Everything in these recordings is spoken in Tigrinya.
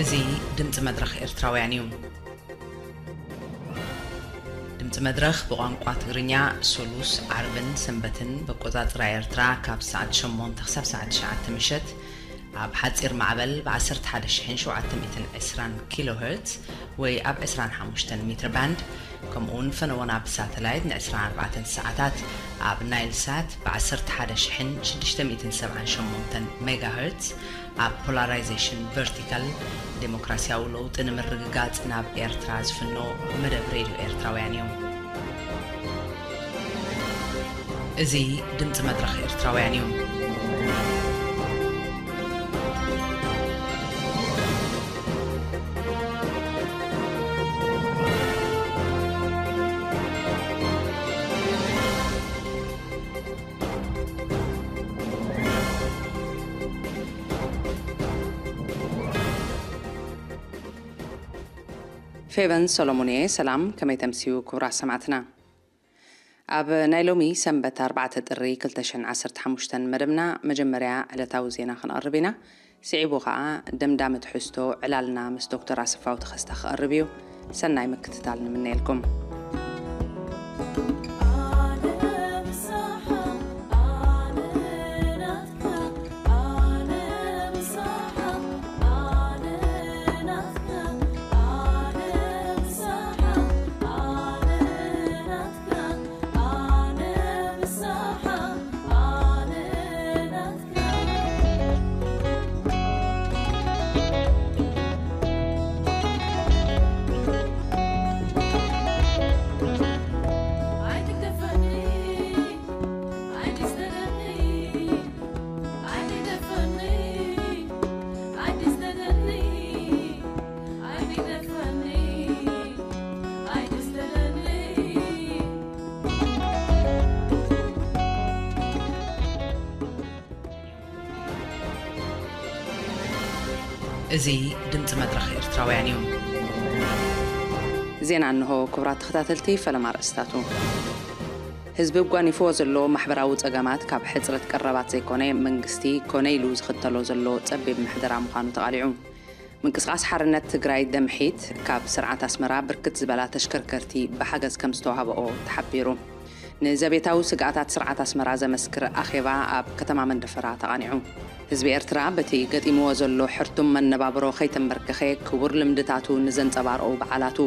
እዚ ድምፂ መድረኽ ኤርትራውያን እዩ። ድምፂ መድረኽ ብቋንቋ ትግርኛ ሶሉስ፣ ዓርብን ሰንበትን በቆፃፅራ ኤርትራ ካብ ሰዓት ሸሞንተ ክሳብ ሰዓት ትሽዓተ ምሸት ኣብ ሓፂር ማዕበል ብ ዓሰርተ ሓደ ሺሕን ሸውዓተ ሚእትን ዕስራን ኪሎ ሄርትዝ ወይ ኣብ ዕስራን ሓሙሽተን ሜትር ባንድ፣ ከምኡ እውን ፈነወና ብሳተላይት ን ዕስራን ኣርባዕተን ሰዓታት ኣብ ናይል ሳት ብ ዓሰርተ ሓደ ሺሕን ሽዱሽተ ሚእትን ሰብዓን ሸሞንተን ሜጋ ሄርትዝ ኣብ ፖላራይዜሽን ቨርቲካል፣ ዴሞክራሲያዊ ለውጢ ንምርግጋጽ ናብ ኤርትራ ዝፍኖ መደብ ሬድዮ ኤርትራውያን እዩ። እዚ ድምፂ መድረኽ ኤርትራውያን እዩ። ፌቨን ሰሎሞን እየ። ሰላም፣ ከመይ ተምስዩ ክቡራት ሰማዕትና? ኣብ ናይ ሎሚ ሰንበት ኣርባዕተ ጥሪ ክልተ ሽሕን ዓሰርተ ሓሙሽተን መደብና መጀመርያ ዕለታዊ ዜና ክንቐርብ ኢና። ስዒቡ ኸኣ ደምዳሚ ትሕዝቶ ዕላልና ምስ ዶክተር ኣሰፋው ተኸስተ ክቐርብ እዩ። ሰናይ ምክትታል ንምነየልኩም። እዚ ድምፂ መድረኽ ኤርትራውያን እዩ። ዜና እንሆ። ክቡራት ተኸታተልቲ፣ ፈለማ ኣርእስታቱ። ህዝቢ ኣጓኒፍዎ ዘሎ ማሕበራዊ ጸገማት ካብ ሕጽረት ቀረባት ዘይኮነ፣ መንግስቲ ኮነ ኢሉ ዝኽተሎ ዘሎ ጸቢብ ምሕደራ ምዃኑ ተቓሊዑ። ምንቅስቓስ ሓርነት ትግራይ ደምሒት ካብ ስርዓት ኣስመራ ብርክት ዝበላ ተሽከርከርቲ ብሓገዝ ከም ዝተዋህበኦ ተሓቢሩ። ንዘቤታዊ ስግኣታት ስርዓት ኣስመራ ዘመስክር ኣኼባ ኣብ ከተማ መንደፈራ ተቓኒዑ። ህዝቢ ኤርትራ በቲ ገጢምዎ ዘሎ ሕርቱም መነባብሮ ከይተንበርከኸ ክቡር ልምድታቱ ንዘንጸባርቑ በዓላቱ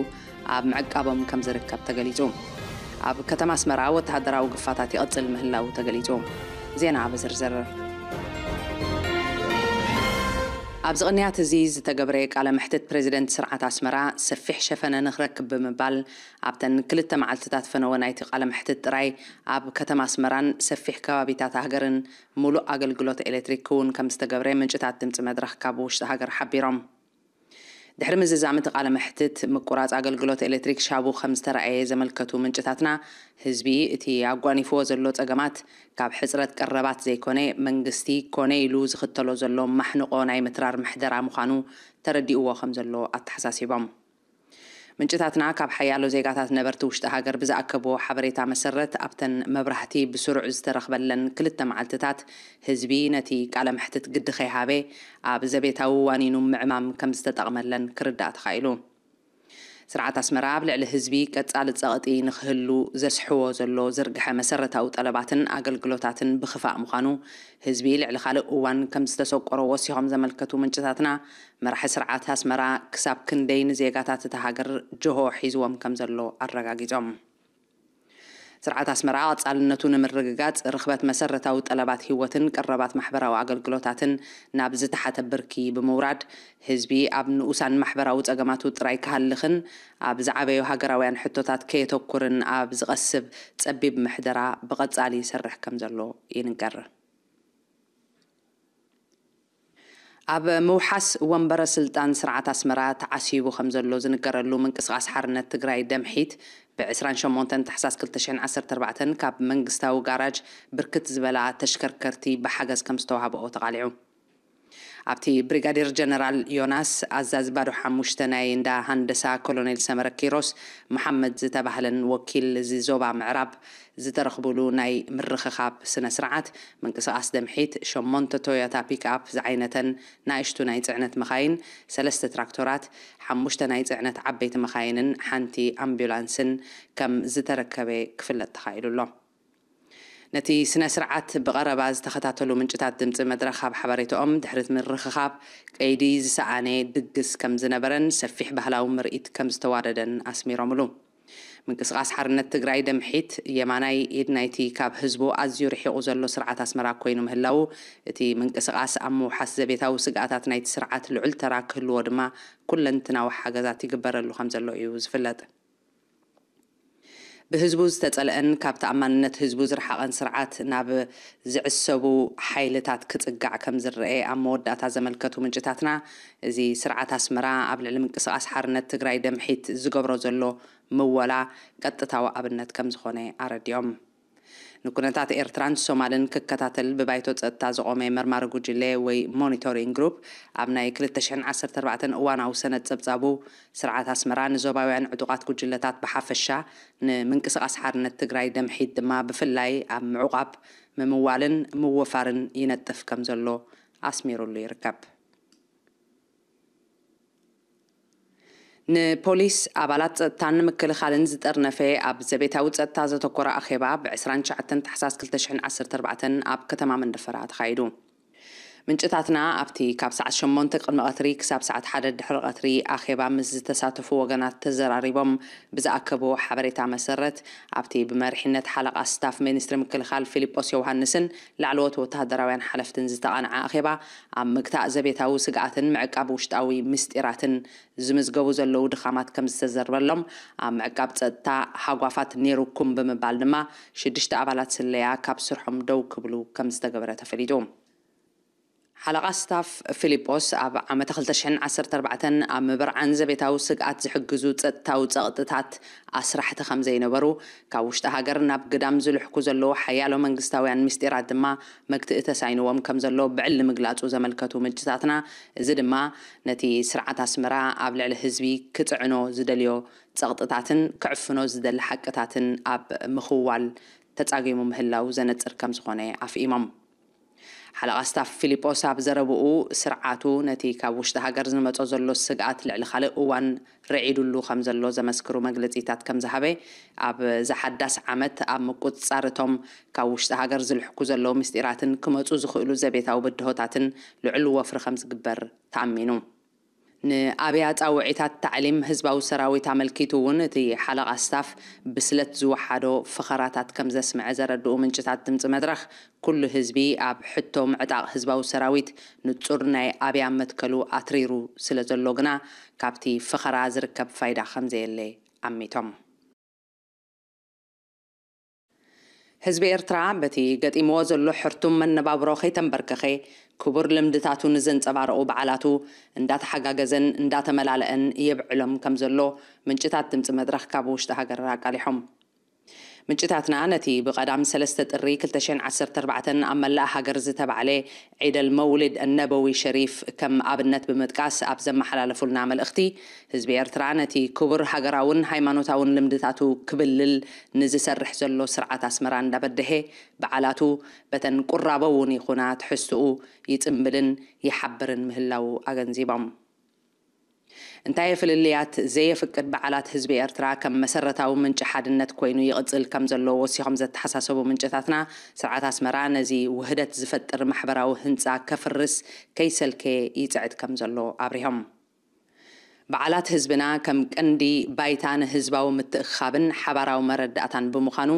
ኣብ ምዕቃቦም ከም ዝርከብ ተገሊጹ። ኣብ ከተማ ኣስመራ ወተሃደራዊ ግፋታት ይቕጽል ምህላዉ ተገሊጹ። ዜና ብዝርዝር። ኣብዚ ቅንያት እዚ ዝተገብረ ቃለ መሕትት ፕሬዚደንት ስርዓት ኣስመራ ሰፊሕ ሸፈነ ንክረክብ ብምባል ኣብተን ክልተ መዓልትታት ፈነወ ናይቲ ቃለ መሕትት ጥራይ ኣብ ከተማ ኣስመራን ሰፊሕ ከባቢታት ሃገርን ሙሉእ ኣገልግሎት ኤሌክትሪክ ክውን ከም ዝተገብረ ምንጭታት ድምፂ መድረኽ ካብ ውሽጢ ሃገር ሓቢሮም። ድሕሪ ምዝዛም እቲ ቃለ መሕትት፣ ምቁራፅ ኣገልግሎት ኤሌክትሪክ ሻቡ ከም ዝተረኣየ ዘመልከቱ ምንጭታትና፣ ህዝቢ እቲ ኣጓኒፍዎ ዘሎ ፀገማት ካብ ሕፅረት ቀረባት ዘይኮነ፣ መንግስቲ ኮነ ኢሉ ዝኽተሎ ዘሎ ማሕንቆ ናይ ምትራር ምሕደራ ምዃኑ ተረዲእዎ ከም ዘሎ ኣተሓሳሲቦም። ምንጭታትና ካብ ሓያሎ ዜጋታት ነበርቲ ውሽጢ ሃገር ብዝኣከብዎ ሓበሬታ መሰረት፣ ኣብተን መብራህቲ ብስሩዕ ዝተረኽበለን ክልተ መዓልትታት፣ ህዝቢ ነቲ ቃለ መሕትት ግዲ ከይሃበ፣ ኣብ ዘቤታዊ ዋኒኑ ምዕማም ከም ዝተጠቕመለን ክርዳእ ተኻኢሉ። ስርዓት ኣስመራ ኣብ ልዕሊ ህዝቢ ቀጻሊ ጸቕጢ ንኽህሉ ዘስሕዎ ዘሎ ዝርግሐ መሰረታዊ ጠለባትን ኣገልግሎታትን ብኽፋእ ምዃኑ፣ ህዝቢ ልዕሊ ካልእ እዋን ከም ዝተሰቆሮ ወሲኾም ዘመልከቱ ምንጭታትና፣ መራሒ ስርዓት ኣስመራ ክሳብ ክንደይ ንዜጋታት እታ ሃገር ጅሆ ሒዝዎም ከም ዘሎ ኣረጋጊጾም። ስርዓት ኣስመራ ቀጻልነቱ ንምርግጋጽ፣ ርኽበት መሰረታዊ ጠለባት ህይወትን ቀረባት ማሕበራዊ ኣገልግሎታትን ናብ ዝተሓተ ብርኪ ብምውራድ፣ ህዝቢ ኣብ ንኡሳን ማሕበራዊ ጸገማቱ ጥራይ ክሃልኽን ኣብ ዝዓበዩ ሃገራውያን ሕቶታት ከየተኩርን ኣብ ዝቐስብ ጸቢብ ምሕደራ ብቐጻሊ ይሰርሕ ከም ዘሎ ይንገር። ኣብ ምውሓስ ወንበረ ስልጣን ስርዓት ኣስመራ ተዓሲቡ ከም ዘሎ ዝንገረሉ ምንቅስቓስ ሓርነት ትግራይ ደምሒት፣ ብ ዕስራን ሸሞንተን ታሕሳስ ክልተ ሽሕን ዓሰርተ ኣርባዕተን ካብ መንግስታዊ ጋራጅ ብርክት ዝበላ ተሽከርከርቲ ብሓገዝ ከም ዝተዋህበኦ ተቓሊዑ። ኣብቲ ብሪጋዴር ጀነራል ዮናስ፣ ኣዛዚ ባዶ ሓሙሽተ ናይ እንዳ ሃንደሳ ኮሎኔል ሰመረ ኪሮስ መሓመድ ዝተባህለን ወኪል እዚ ዞባ ምዕራብ ዝተረኽቡሉ ናይ ምርኽኻብ ስነ ስርዓት፣ ምንቅስቓስ ደምሒት ሸሞንተ ቶዮታ ፒክኣፕ ዝዓይነተን ንኣሽቱ ናይ ጽዕነት መኻይን፣ ሰለስተ ትራክቶራት፣ ሓሙሽተ ናይ ጽዕነት ዓበይቲ መኻይንን ሓንቲ ኣምቡላንስን ከም ዝተረከበ ክፍለጥ ተኻኢሉ ኣሎ። ነቲ ስነ ስርዓት ብቐረባ ዝተኸታተሉ ምንጭታት ድምፂ መድረኽ ኣብ ሓበሬታኦም፣ ድሕሪት ምርኽኻብ ቀይዲ ዝሰኣነ ድግስ ከም ዝነበረን ሰፊሕ ባህላዊ ምርኢት ከም ዝተዋደደን ኣስሚሮምሉ። ምንቅስቓስ ሓርነት ትግራይ ደምሒት የማናይ ኢድ ናይቲ ካብ ህዝቡ ኣዝዩ ርሒቑ ዘሎ ስርዓት ኣስመራ ኮይኑ ምህላዉ፣ እቲ ምንቅስቓስ ኣብ ምውሓስ ዘቤታዊ ስግኣታት ናይቲ ስርዓት ልዑል ተራ ክህልዎ ድማ ኩለንትናዊ ሓገዛት ይግበረሉ ከም ዘሎ እዩ ዝፍለጥ። ብህዝቡ ዝተጸልአን ካብ ተኣማንነት ህዝቡ ዝረሓቐን ስርዓት ናብ ዝዕሰቡ ሓይልታት ክጽጋዕ ከም ዝረአ ኣብ መወዳእታ ዘመልከቱ ምንጭታትና፣ እዚ ስርዓት ኣስመራ ኣብ ልዕሊ ምንቅስቓስ ሓርነት ትግራይ ደምሒት ዝገብሮ ዘሎ ምወላ ቀጥታዊ ኣብነት ከም ዝኾነ ኣረዲኦም። ንኩነታት ኤርትራን ሶማልን ክከታተል ብባይቶ ጸጥታ ዝቖመ መርማሪ ጉጅለ ወይ ሞኒቶሪንግ ግሩፕ፣ ኣብ ናይ ክልተ ሽሕን ዓሰርተ ኣርባዕተን እዋናዊ ሰነድ ጸብጻቡ፣ ስርዓት ኣስመራ ንዞባውያን ዕጡቓት ጉጅለታት ብሓፈሻ፣ ንምንቅስቓስ ሓርነት ትግራይ ደምሒት ድማ ብፍላይ ኣብ ምዕቋብ፣ ምምዋልን ምውፋርን ይነጥፍ ከም ዘሎ ኣስሚሩሉ ይርከብ። ንፖሊስ፣ ኣባላት ጸጥታን ምክልኻልን ዝጠርነፈ ኣብ ዘቤታዊ ጸጥታ ዘተኮረ ኣኼባ፣ ብ ዕስራን ትሽዓተን ታሕሳስ ክልተ ሽሕን ዓሰርተ ኣርባዕተን ኣብ ከተማ መንደፈራ ተኻይዱ። ምንጭታትና ኣብቲ ካብ ሰዓት ሸሞንተ ቅድሚ ቀትሪ ክሳብ ሰዓት ሓደ ድሕሪ ቀትሪ ኣኼባ ምስ ዝተሳተፉ ወገናት ተዘራሪቦም ብዝኣከብዎ ሓበሬታ መሰረት፣ ኣብቲ ብመሪሕነት ሓለቓ ስታፍ ሚኒስትሪ ምክልኻል ፊሊጶስ ዮውሃንስን ላዕለዎት ወተሃደራውያን ሓለፍትን ዝተቓንዐ ኣኼባ፣ ኣብ ምግታእ ዘቤታዊ ስግኣትን ምዕቃብ ውሽጣዊ ምስጢራትን ዝምዝገቡ ዘለዉ ድኻማት ከም ዝተዘርበሎም፣ ኣብ ምዕቃብ ጸጥታ ሃጓፋት ነይሩኩም ብምባል ድማ ሽዱሽተ ኣባላት ስለያ ካብ ስርሖም ደው ክብሉ ከም ዝተገበረ ተፈሊጡ። ሓለቓ ስታፍ ፊሊጶስ፣ ኣብ ዓመተ ክልተ ሽሕን ዓሰርተ ኣርባዕተን ኣብ ምብርዓን ዘቤታዊ ስግኣት ዝሕግዙ ጸጥታዊ ጸቕጥታት ኣስራሕቲ ከም ዘይነበሩ፣ ካብ ውሽጢ ሃገር ናብ ግዳም ዝልሕኩ ዘለዉ ሓያሎ መንግስታውያን ምስጢራት ድማ መግትኢ ተሳኢንዎም ከም ዘሎ ብዕሊ ምግላጹ ዘመልከቱ ምንጭታትና፣ እዚ ድማ ነቲ ስርዓት ኣስመራ ኣብ ልዕሊ ህዝቢ ክጽዕኖ ዝደልዮ ጸቕጥታትን ክዕፍኖ ዝደሊ ሓቅታትን ኣብ ምኽዋል ተጻጊሙ ምህላው ዘነጽር ከም ዝኾነ ኣፍኢሞም። ሓለቓ ስታፍ ፊሊጶስ ኣብ ዘረብኡ፣ ስርዓቱ ነቲ ካብ ውሽጢ ሃገር ዝመጾ ዘሎ ስግኣት ልዕሊ ካልእ እዋን ርዒዱሉ ከም ዘሎ ዘመስክሩ መግለጺታት ከም ዝሃበ፣ ኣብ ዝሓዳስ ዓመት ኣብ ምቁጽጻር እቶም ካብ ውሽጢ ሃገር ዝልሕኩ ዘለዉ ምስጢራትን ክመጹ ዝኽእሉ ዘቤታዊ ብድሆታትን ልዑል ወፍሪ ከም ዝግበር ተኣሚኑ። ንኣብያ ጻውዒታት ታዕሊም ህዝባዊ ሰራዊት ኣመልኪቱ እውን እቲ ሓለቓ ስታፍ ብስለት ዝወሓዶ ፈኸራታት ከም ዘስምዐ ዘረድኡ ምንጭታት ድምፂ መድረኽ፣ ኩሉ ህዝቢ ኣብ ሕቶ ምዕጣቕ ህዝባዊ ሰራዊት ንጹር ናይ ኣብያ መትከሉ ኣትሪሩ ስለ ዘሎ ግና፣ ካብቲ ፈኸራ ዝርከብ ፋይዳ ከም ዘየለ ኣሚቶም። ህዝቢ ኤርትራ በቲ ገጢምዎ ዘሎ ሕርቱም መነባብሮ ከይተንበርከኸ፣ ክቡር ልምድታቱ ንዘንጸባረቑ በዓላቱ እንዳተሓጋገዘን እንዳተመላለአን የብዕሎም ከም ዘሎ ምንጭታት ድምፂ መድረኽ ካብ ውሽጢ ሃገር ኣቃሊሖም። ምንጭታትና ነቲ ብቐዳም ሰለስተ ጥሪ ክልተ ሽሕን ዓሰርተ ኣርባዕተን ኣብ መላእ ሃገር ዝተባዕለ ዒደል መውሊድ ነበዊ ሸሪፍ ከም ኣብነት ብምጥቃስ ኣብ ዘመሓላለፉልና መልእኽቲ፣ ህዝቢ ኤርትራ ነቲ ክቡር ሃገራውን ሃይማኖታውን ልምድታቱ ክብልል ንዝሰርሕ ዘሎ ስርዓት ኣስመራ እንዳበደሀ፣ በዓላቱ በተን ቁራቦ እውን ይኹና ትሕዝትኡ ይጽምብልን ይሓብርን ምህላዉ ኣገንዚቦም። እንታየ ፍልልያት ዘየፍቅድ በዓላት ህዝቢ ኤርትራ ከም መሰረታዊ ምንጪ ሓድነት ኮይኑ ይቕጽል ከም ዘሎ ወሲኾም ዘተሓሳሰቡ ምንጭታትና፣ ስርዓት ኣስመራ ነዚ ውህደት ዝፈጥር ማሕበራዊ ህንጻ ከፍርስ ከይሰልከየ ይጽዕት ከም ዘሎ ኣብሪሆም። በዓላት ህዝብና ከም ቀንዲ ባይታ ንህዝባዊ ምትእኽኻብን ሓባራዊ መረዳእታን ብምዃኑ፣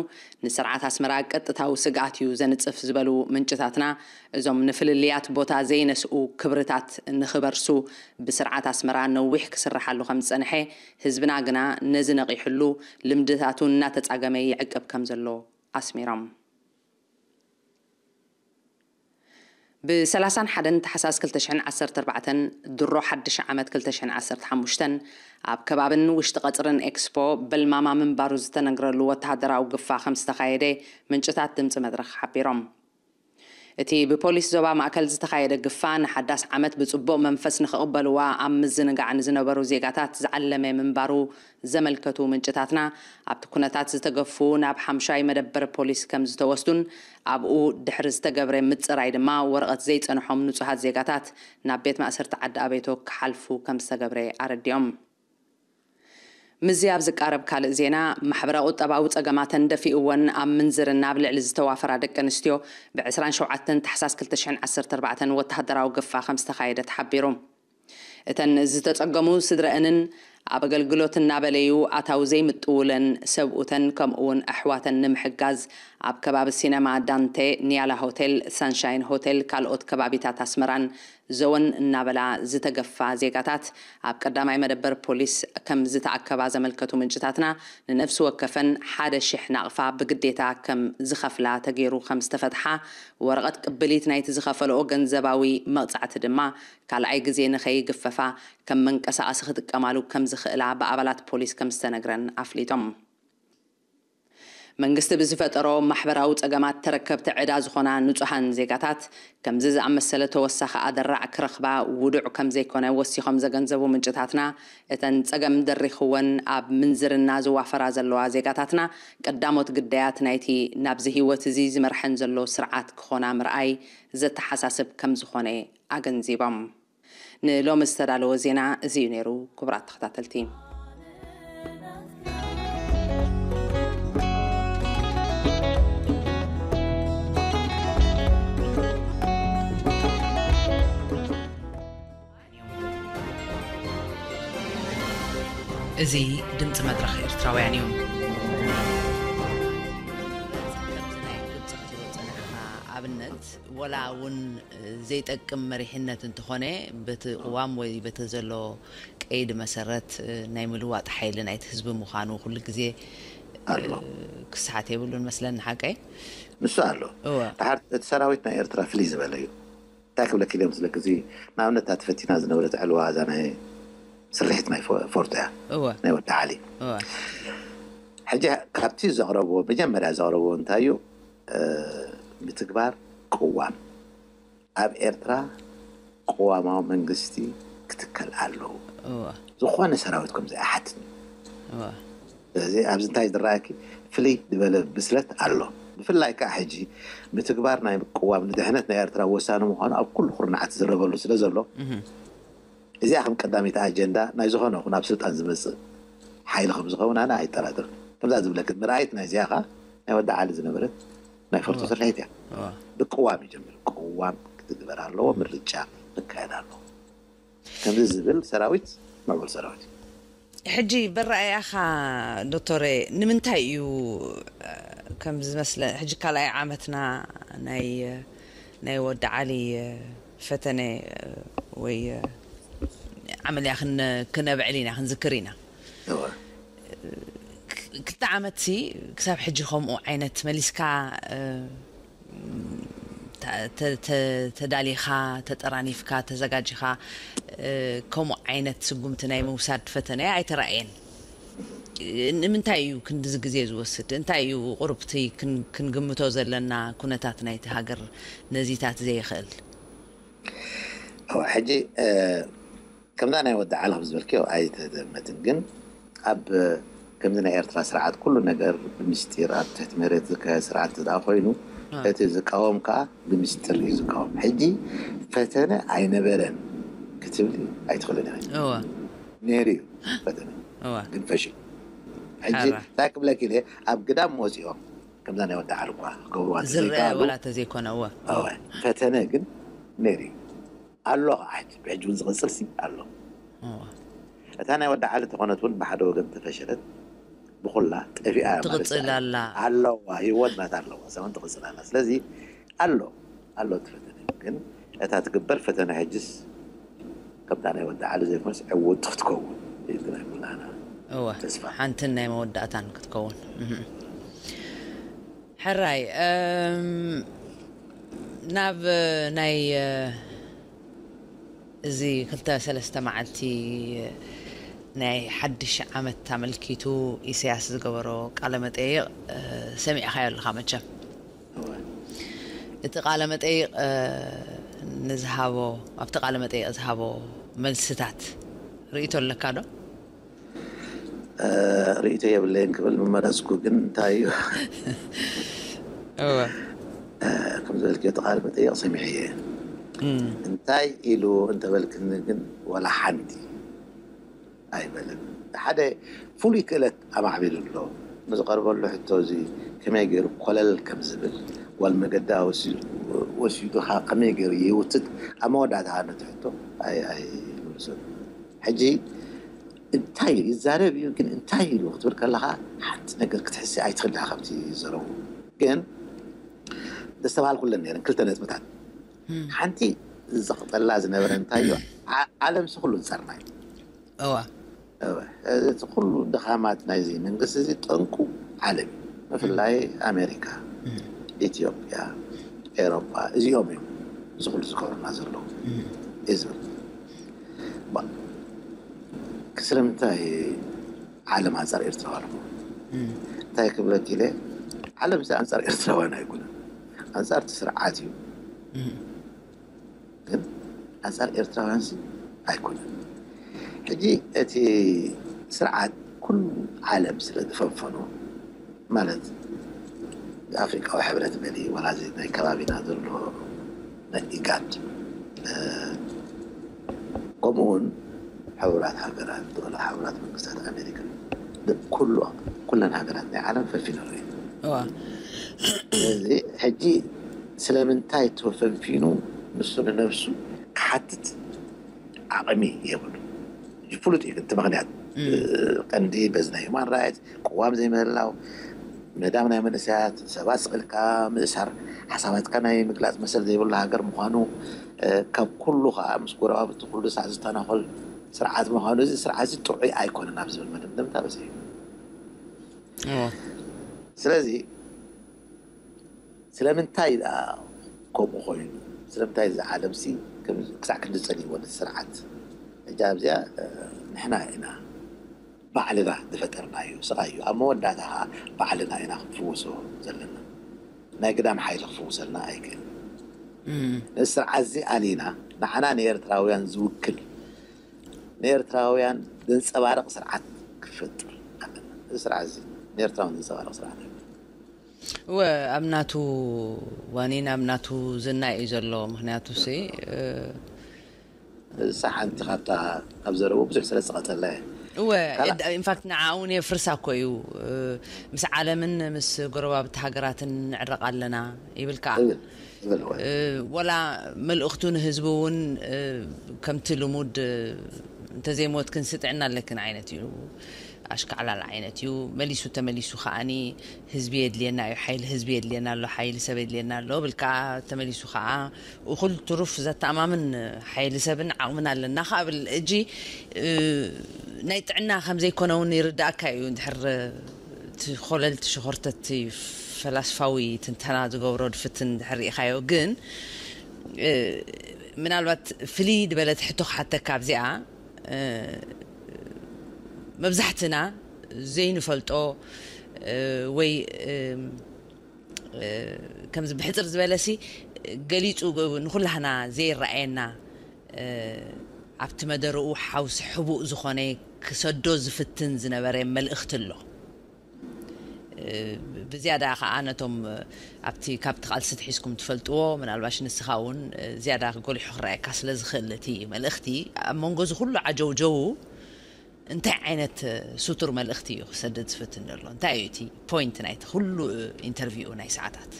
ንስርዓት ኣስመራ ቀጥታዊ ስግኣት እዩ ዘንጽፍ ዝበሉ ምንጭታትና፣ እዞም ንፍልልያት ቦታ ዘይነስኡ ክብርታት ንኽበርሱ ብስርዓት ኣስመራ ነዊሕ ክስርሓሉ ከም ዝጸንሐ፣ ህዝብና ግና ነዚ ነቒሕሉ ልምድታቱ እናተጻገመ ይዕቅብ ከም ዘሎ ኣስሚሮም። ብ ሰላሳን ሓደን ታሕሳስ ክልተ ሽሕን ዓሰርተ ኣርባዕተን ድሮ ሓድሽ ዓመት ክልተ ሽሕን ዓሰርተ ሓሙሽተን ኣብ ከባብን ውሽጢ ቀጽርን ኤክስፖ በልማማ ምንባሩ ዝተነግረሉ ወተሃደራዊ ግፋ ከም ዝተኻየደ ምንጭታት ድምፂ መድረኽ ሓቢሮም። እቲ ብፖሊስ ዞባ ማእከል ዝተኻየደ ግፋ፣ ንሓዳስ ዓመት ብጽቡቕ መንፈስ ንኽቕበልዋ ኣብ ምዝንጋዕ ንዝነበሩ ዜጋታት ዝዓለመ ምንባሩ ዘመልከቱ ምንጭታትና፣ ኣብቲ ኩነታት ዝተገፉ ናብ ሓምሻይ መደበር ፖሊስ ከም ዝተወስዱን ኣብኡ ድሕሪ ዝተገብረ ምጽራይ ድማ ወረቐት ዘይጸንሖም ንጹሃት ዜጋታት ናብ ቤት ማእሰርቲ ዓዲ ኣቤቶ ክሓልፉ ከም ዝተገብረ ኣረዲኦም። ምስዚ ኣብ ዝቃረብ ካልእ ዜና፣ ማሕበረ-ቁጠባዊ ጸገማተን ደፊእወን ኣብ ምንዝርና ኣብ ልዕሊ ዝተዋፈራ ደቂ ኣንስትዮ ብ ዕስራን ሸውዓተን ታሕሳስ ክልተ ሽሕን ዓሰርተ ኣርባዕተን ወተሃደራዊ ግፋ ከም ዝተኻየደ ተሓቢሩ። እተን ዝተጸገሙ ስድረአንን ኣብ ኣገልግሎት እናበለዩ ኣታዊ ዘይምጥውለን ሰብኡተን ከምኡውን ኣሕዋተን ንምሕጋዝ ኣብ ከባቢ ሲነማ ዳንቴ፣ ኒያላ ሆቴል፣ ሳንሻይን ሆቴል፣ ካልኦት ከባቢታት ኣስመራን ዘወን እናበላ ዝተገፋ ዜጋታት ኣብ ቀዳማይ መደበር ፖሊስ ከም ዝተኣከባ ዘመልከቱ ምንጭታትና፣ ንነፍሲ ወከፈን ሓደ ሽሕ ናቕፋ ብግዴታ ከም ዝኸፍላ ተገይሩ ከም ዝተፈትሓ፣ ወረቐት ቅብሊት ናይቲ ዝኸፈልኦ ገንዘባዊ መቕጻዕቲ ድማ ካልኣይ ግዜ ንኸይግፈፋ ከም መንቀሳቐሲ ክጥቀማሉ ከም ዝኽእላ ብኣባላት ፖሊስ ከም ዝተነግረን ኣፍሊጦም። መንግስቲ ብዝፈጠሮ ማሕበራዊ ጸገማት ተረከብቲ ዕዳ ዝኾና ንጹሃን ዜጋታት፣ ከምዚ ዝኣመሰለ ተወሳኺ ኣደራዕ ክረኽባ ውዱዕ ከም ዘይኮነ ወሲኾም ዘገንዘቡ ምንጭታትና፣ እተን ጸገም ደሪኽወን ኣብ ምንዝርና ዝዋፈራ ዘለዋ ዜጋታትና፣ ቀዳሞት ግዳያት ናይቲ ናብዚ ህይወት እዚ ዝመርሐን ዘሎ ስርዓት ክኾና ምርኣይ ዘተሓሳስብ ከም ዝኾነ ኣገንዚቦም። ንሎሚ ዝተዳለወ ዜና እዚ እዩ ነይሩ። ክቡራት ተኸታተልቲ፣ እዚ ድምፂ መድረኽ ኤርትራውያን እዩ። ከምዚ ናይ ግብፂ ክትህቦ ዝፀናሕካ ኣብነት፣ ወላ እውን ዘይጠቅም መሪሕነት እንተኾነ፣ በቲ ቅዋም ወይ በቲ ዘሎ ቀይዲ መሰረት ናይ ምልዋጥ ሓይሊ ናይቲ ህዝቢ ምዃኑ ኩሉ ግዜ ኣሎ። ክስሓት የብሉን መስለኒ፣ ሓቀይ? ንሱ ኣሎ። እወ። ድሓር እቲ ሰራዊት ናይ ኤርትራ ፍልይ ዝበለ እዩ። እንታይ ክብለኪ ድዮም ስለኪ፣ እዚ ንኣብነት እታ ተፈቲና ዝነበረት ዕልዋ፣ እዛ ናይ ስርሒት ናይ ፎ-፣ ፎርቶ እያ። እወ። ናይ ወዲ ዓሊ። እወ። ሕጂ ካብቲ ዘቕረብዎ፣ መጀመርያ ዘቕረብዎ እንታይ እዩ? እ፣ ምትግባር ቅዋም። ኣብ ኤርትራ ቅዋማዊ መንግስቲ ክትከል ኣለዎ። እወ። ዝኾነ ሰራዊት ከም ዘይኣሓትኒ። እወ። ስለዚ ኣብዚ እንታይ ዝረኣየኪ? ፍልይ ዝበለ ብስለት ኣሎ። ብፍላይ ከኣ ሕጂ ምትግባር ናይ ቅዋም ንድሕነት ናይ ኤርትራ ወሳኒ ምዃኑ ኣብ ኩሉ ኩርናዓት ዝረበሉ ስለ ዘሎ፣ እህ። እዚኣ ከም ቀዳመይቲ ኣጀንዳ ናይ ዝኾነ ይኹን ኣብ ስልጣን ዝመጽእ ሓይሊ ከም ዝኸውን ኣነ ኣይጠራጠርን። ከምዛ ዝብለኪ ምርኣይት ናይ እዚኣ ከኣ ናይ ወዲ ዓሊ ዝነበረት ናይ ፈርቶ እዋ። ስርሒት እያ። እዋ። ብቅዋም ይጀምር። ቅዋም ክትግበር ኣለዎ፣ ምርጫ ክካየድ ኣለዎ። ከምዚ ዝብል ሰራዊት ምዕቡል ሰራዊት እዩ። ሕጂ በረኣያኻ ዶክተረ፣ ንምንታይ እዩ፣ እ፣ ከም ዝመስለ፣ ሕጂ ካልኣይ ዓመትና ናይ፣ እ፣ ናይ ወዲ ዓሊ፣ እ፣ ፈተነ፣ እ፣ ወይ፣ እ፣ ዓመልያ ክን-፣ ክነብዕል ኢና፣ ክንዝክር ኢና። እወ። ክ-፣ ክልተ ዓመትሲ ክሳብ ሕጂ ከምኡ ዓይነት መሊስካ፣ እ፣ ተ-፣ ተ-፣ ተ-፣ ተዳሊኻ፣ ተጠራኒፍካ፣ ተዘጋጂኻ፣ እ፣ ከምኡ ዓይነት ስጉምቲ ናይ ምውሳድ ፈተነ ኣይተራእየን። ንምንታይ እዩ ክንድዚ ግዜ ዝወስድ? እንታይ እዩ ቁሩብቲ ክን-፣ ክንግምቶ ዘለና ኩነታት ናይቲ ሃገር ነዚታት ዘይኽእል? እወ፣ ሕጂ፣ እ፣ ከምዛ ናይ ወዲ ዓሊ ከም ዝበልክዮ ኣይተደመትን፣ ግን ኣብ ከምዚ ናይ ኤርትራ ስርዓት ኩሉ ነገር ብምስጢር ኣብ ትሕቲ መሬት ዝካየድ ስርዓት እንተ ደኣ ኮይኑ፣ አ። እቲ ዝቃወም ከኣ ብምስጢር እዩ ዝቃወም። ሕጂ ፈተነ ኣይነበረን ክትብሊ ኣይትኽእልን ኢኺ። እወ። ነይሩ እዩ ፈተነ፣ እወ። ግን ፈሽሉ። ሕጂ ሕራ። እንታይ ክብለኪ ኢለ፣ ኣብ ግዳም ወፂኦም ከምዛ ናይ ወዲ ዓሊ እኳ ክገብርዋ ዝረአ እንተዘይከኣሉ፣ ወላ ተዘይኮነ፣ እወ። እወ፣ ፈተነ ግን ነይሩ እዩ። ኣሎ ኸዓ ሕጂ፣ ብሕጂ እውን ዝቕጽል ሲ ኣሎ። እዋ። እታ ናይ ወዲ ዓሊ ተኾነት እውን ብሓደ ወገን ተፈሸለት፣ ብኹላ ጠፊኣ እያ ማለት ትቕጽል እያ። ኣላ። ኣለዋ፣ ህይወት ናታ ኣለዋ፣ ሰውን ትቕጽል ኣላ። ስለዚ ኣሎ፣ ኣሎ እቲ ፈተነ። ግን እታ ትግበር ፈተነ ሕጅስ ከምታ ናይ ወዲ ዓሊ ዘይኮነስ ዕውት ክትከውን እዩ ናይ ኩላና እወ፣ ተስፋ። ሓንትን ናይ መወዳእታን ክትከውን። እህ። ሕራይ፣ እም፣ ናብ ናይ፣ እ፣ እዚ ክልተ ሰለስተ መዓልቲ ናይ ሓድሽ ዓመት ኣመልኪቱ ኢሳያስ ዝገበሮ ቃለ መጠይቕ፣ እ፣ ሰሚዕኻዮ ኣለኻ መቸም። እወ። እቲ ቃለ መጠይቕ ንዝሃቦ ኣብቲ ቃለ መጠይቕ ዝሃቦ መልስታት ርእይቶ ኣለካ ዶ? ርእይቶ የብለይን ክብል ምመረፅኩ፣ ግን እንታይ እዩ እወ ከም ዝበልክዮ እቲ ቃለ መጠይቕ ሰሚዐ እየ። እንታይ ኢሉ እንተበልክኒ ግን ዋላ ሓንቲ ኣይበለን። ሓደ ፍሉይ ክእለት ኣማዕቢሉ ኣሎ። ንዝቐርበሉ ሕቶ እዚ ከመይ ገይሩ ኮለል ከም ዝብል፣ ጓል መገዳ ወሲዱ ከመይ ገይሩ ይውትት፣ ኣብ መወዳእታ ነቲ ሕቶ ኣይምልሶን። ሕጂ እንታይ ኢሉ ይዛረብ እዩ፣ ግን እንታይ ኢሉ ክትብል ከለኻ ሓንቲ ነገር ክትሕሲ ኣይትኽእል ኢኻ ካብቲ ዘረቡ። ግን ዘስተብሃልኩለን ነይረን ክልተ ነጥብታት። ሓንቲ ዝቕጠላ ዝነበረ እንታይ እዩ፣ ዓለም ሲ ኩሉ ዝፀርና እዩ። እዋ እቲ ኩሉ ድኻማት ናይዚ መንግስቲ እዚ ጠንቁ ዓለም እዩ። ብፍላይ ኣሜሪካ፣ ኢትዮጵያ፣ ኤሮጳ እዚኦም እዮም እዚ ኩሉ ዝገብሩና ዘለዉ። እዚ ስለምንታይ ዓለም ኣንፃር ኤርትራውያን ኣለኹ? እንታይ ክብለክ ኢለ፣ ዓለም ሲ ኣንፃር ኤርትራውያን ኣይኮነን፣ ኣንፃር እቲ ስርዓት እዩ። ግን ኣንፃር ኤርትራውያን ሲ ኣይኮነን። ሕጂ እቲ ስርዓት ኩሉ ዓለም ስለ ዝፈንፈኖ፣ ማለት ኣፍሪቃዊ ሕብረት በሊ ዋላ እዚ ናይ ከባቢና ዘሎ ናይ ኢጋድ፣ ከምኡውን ሕቡራት ሃገራት፣ ወላ ሕቡራት መንግስታት ኣሜሪካ፣ ኩሉ ኩለን ሃገራት ናይ ዓለም ፈንፊኖ እዩ። እዋ ስለዚ ሕጂ ስለምንታይ ተፈንፊኑ ንሱ ንነብሱ ክሓትት ዓቕሚ የብሉ። ፍሉጥ እዩ እቲ ምክንያት። ቀንዲ በዚ ናይ ሁማን ራይት ቅዋም ዘይምህላው፣ ምህዳም ናይ መንእሰያት፣ ሰባት ስቕልካ ምእሳር፣ ሓሳባትካ ናይ ምግላፅ መሰል ዘይብሉ ሃገር ምዃኑ፣ ካብ ኩሉ ከዓ ምስ ጎረባብቲ ኩሉ ሳዕ ዝተናኾል ስርዓት ምዃኑ፣ እዚ ስርዓት እዚ ጥዑይ ኣይኮነን ኣብ ዝብል መደምደምታ በፂሑ። እዎ ስለዚ ስለምንታይ ደኣ ከምኡ ኮይኑ? ስለምንታይ እዚ ዓለም ሲ ክሳዕ ክንዲ ጸሊእዎ ነቲ ስርዓት? ሕጂ ኣብዚኣ ንሕና ኢና ባዕልና ዝፈጠርናዮ ስቓይ እዩ። ኣብ መወዳእታ ኸዓ ባዕልና ኢና ክንፍውሶ ዘለና። ናይ ግዳም ሓይሊ ክፍውሰልና ኣይክእልን። ነዚ ስርዓት እዚ ኣሊና ንዓና ንኤርትራውያን ዝውክል ንኤርትራውያን ዘንጸባርቕ ስርዓት ክፈጥር ኣለና። እዚ ስርዓት እዚ ንኤርትራውያን ዘንጸባርቕ ስርዓት ኣይኮነን። እወ ኣብ ናቱ ዋኒን ኣብ ናቱ ዝና እዩ ዘሎ። ምክንያቱ ሲ እሳ ሓንቲ ካብታ ካብ ዘረቡ ብዙሕ ስለ ዝቐጸላ እየ። እወ ካልእ- ኢንፋክት ንዓ እውን የፍርሳ እኮ እዩ። ምስ ዓለምን ምስ ጎረባብቲ ሃገራትን ንዕረቕ ኣለና ይብል ከዓ ይብል ይብል እወ። ወላ መልእኽቱ ንህዝቢ እውን ከምቲ ልሙድ እንተዘይሞትክን ስጥዕና ኣለክን ዓይነት እዩ። ኣሽካዕላል ዓይነት እዩ። መሊሱ ተመሊሱ ከዓኒ ህዝቢ የድልየና እዩ፣ ሓይሊ ህዝቢ የድልየና ኣሎ፣ ሓይሊ ሰብ የድልየና ኣሎ ብል ከዓ ተመሊሱ ከዓ እኹል ትሩፍ ዘተኣማምን ሓይሊ ሰብን ዓቕምን ኣለና ከዓ ብል። እጂ ናይ ጥዕና ከምዘይኮነ እውን ይርዳእካ እዩ። እንድሕር እቲ ኮለልቲ ሸኾርተቲ ፈላስፋዊ ትንተና ዝገብሮ ድፍትን እንድሕር ርኢኻዮ ግን ምናልባት ፍልይ ዝበለት ሕቶ ክሓተካ ኣብዚኣ መብዛሕትና ዘይንፈልጦ ወይ ከምዚ ብሕፅር ዝበለሲ ገሊፁ ንኩላህና ዘይረኣየና ኣብቲ መደረኡ ሓውሲ ሕቡእ ዝኾነ ክሰዶ ዝፍትን ዝነበረ መልእኽቲ ኣሎ። ብዝያዳ ከዓ ነቶም ኣብቲ ካብቲ ቃልሲ ትሒዝኩም ትፈልጥዎ ምናልባሽ ንስኻ እውን ዝያዳ ጎሊሑ ክረኣየካ ስለ ዝኽእል እቲ መልእኽቲ ኣብ መንጎ እዚ ኩሉ ዓጀውጀው እንታይ ዓይነት ስቱር መልእኽቲ እዩ ክሰድድ ዝፍትን ዘሎ? እንታይ እዩ እቲ ፖይንት ናይቲ ኩሉ ኢንተርቪው ናይ ሰዓታት?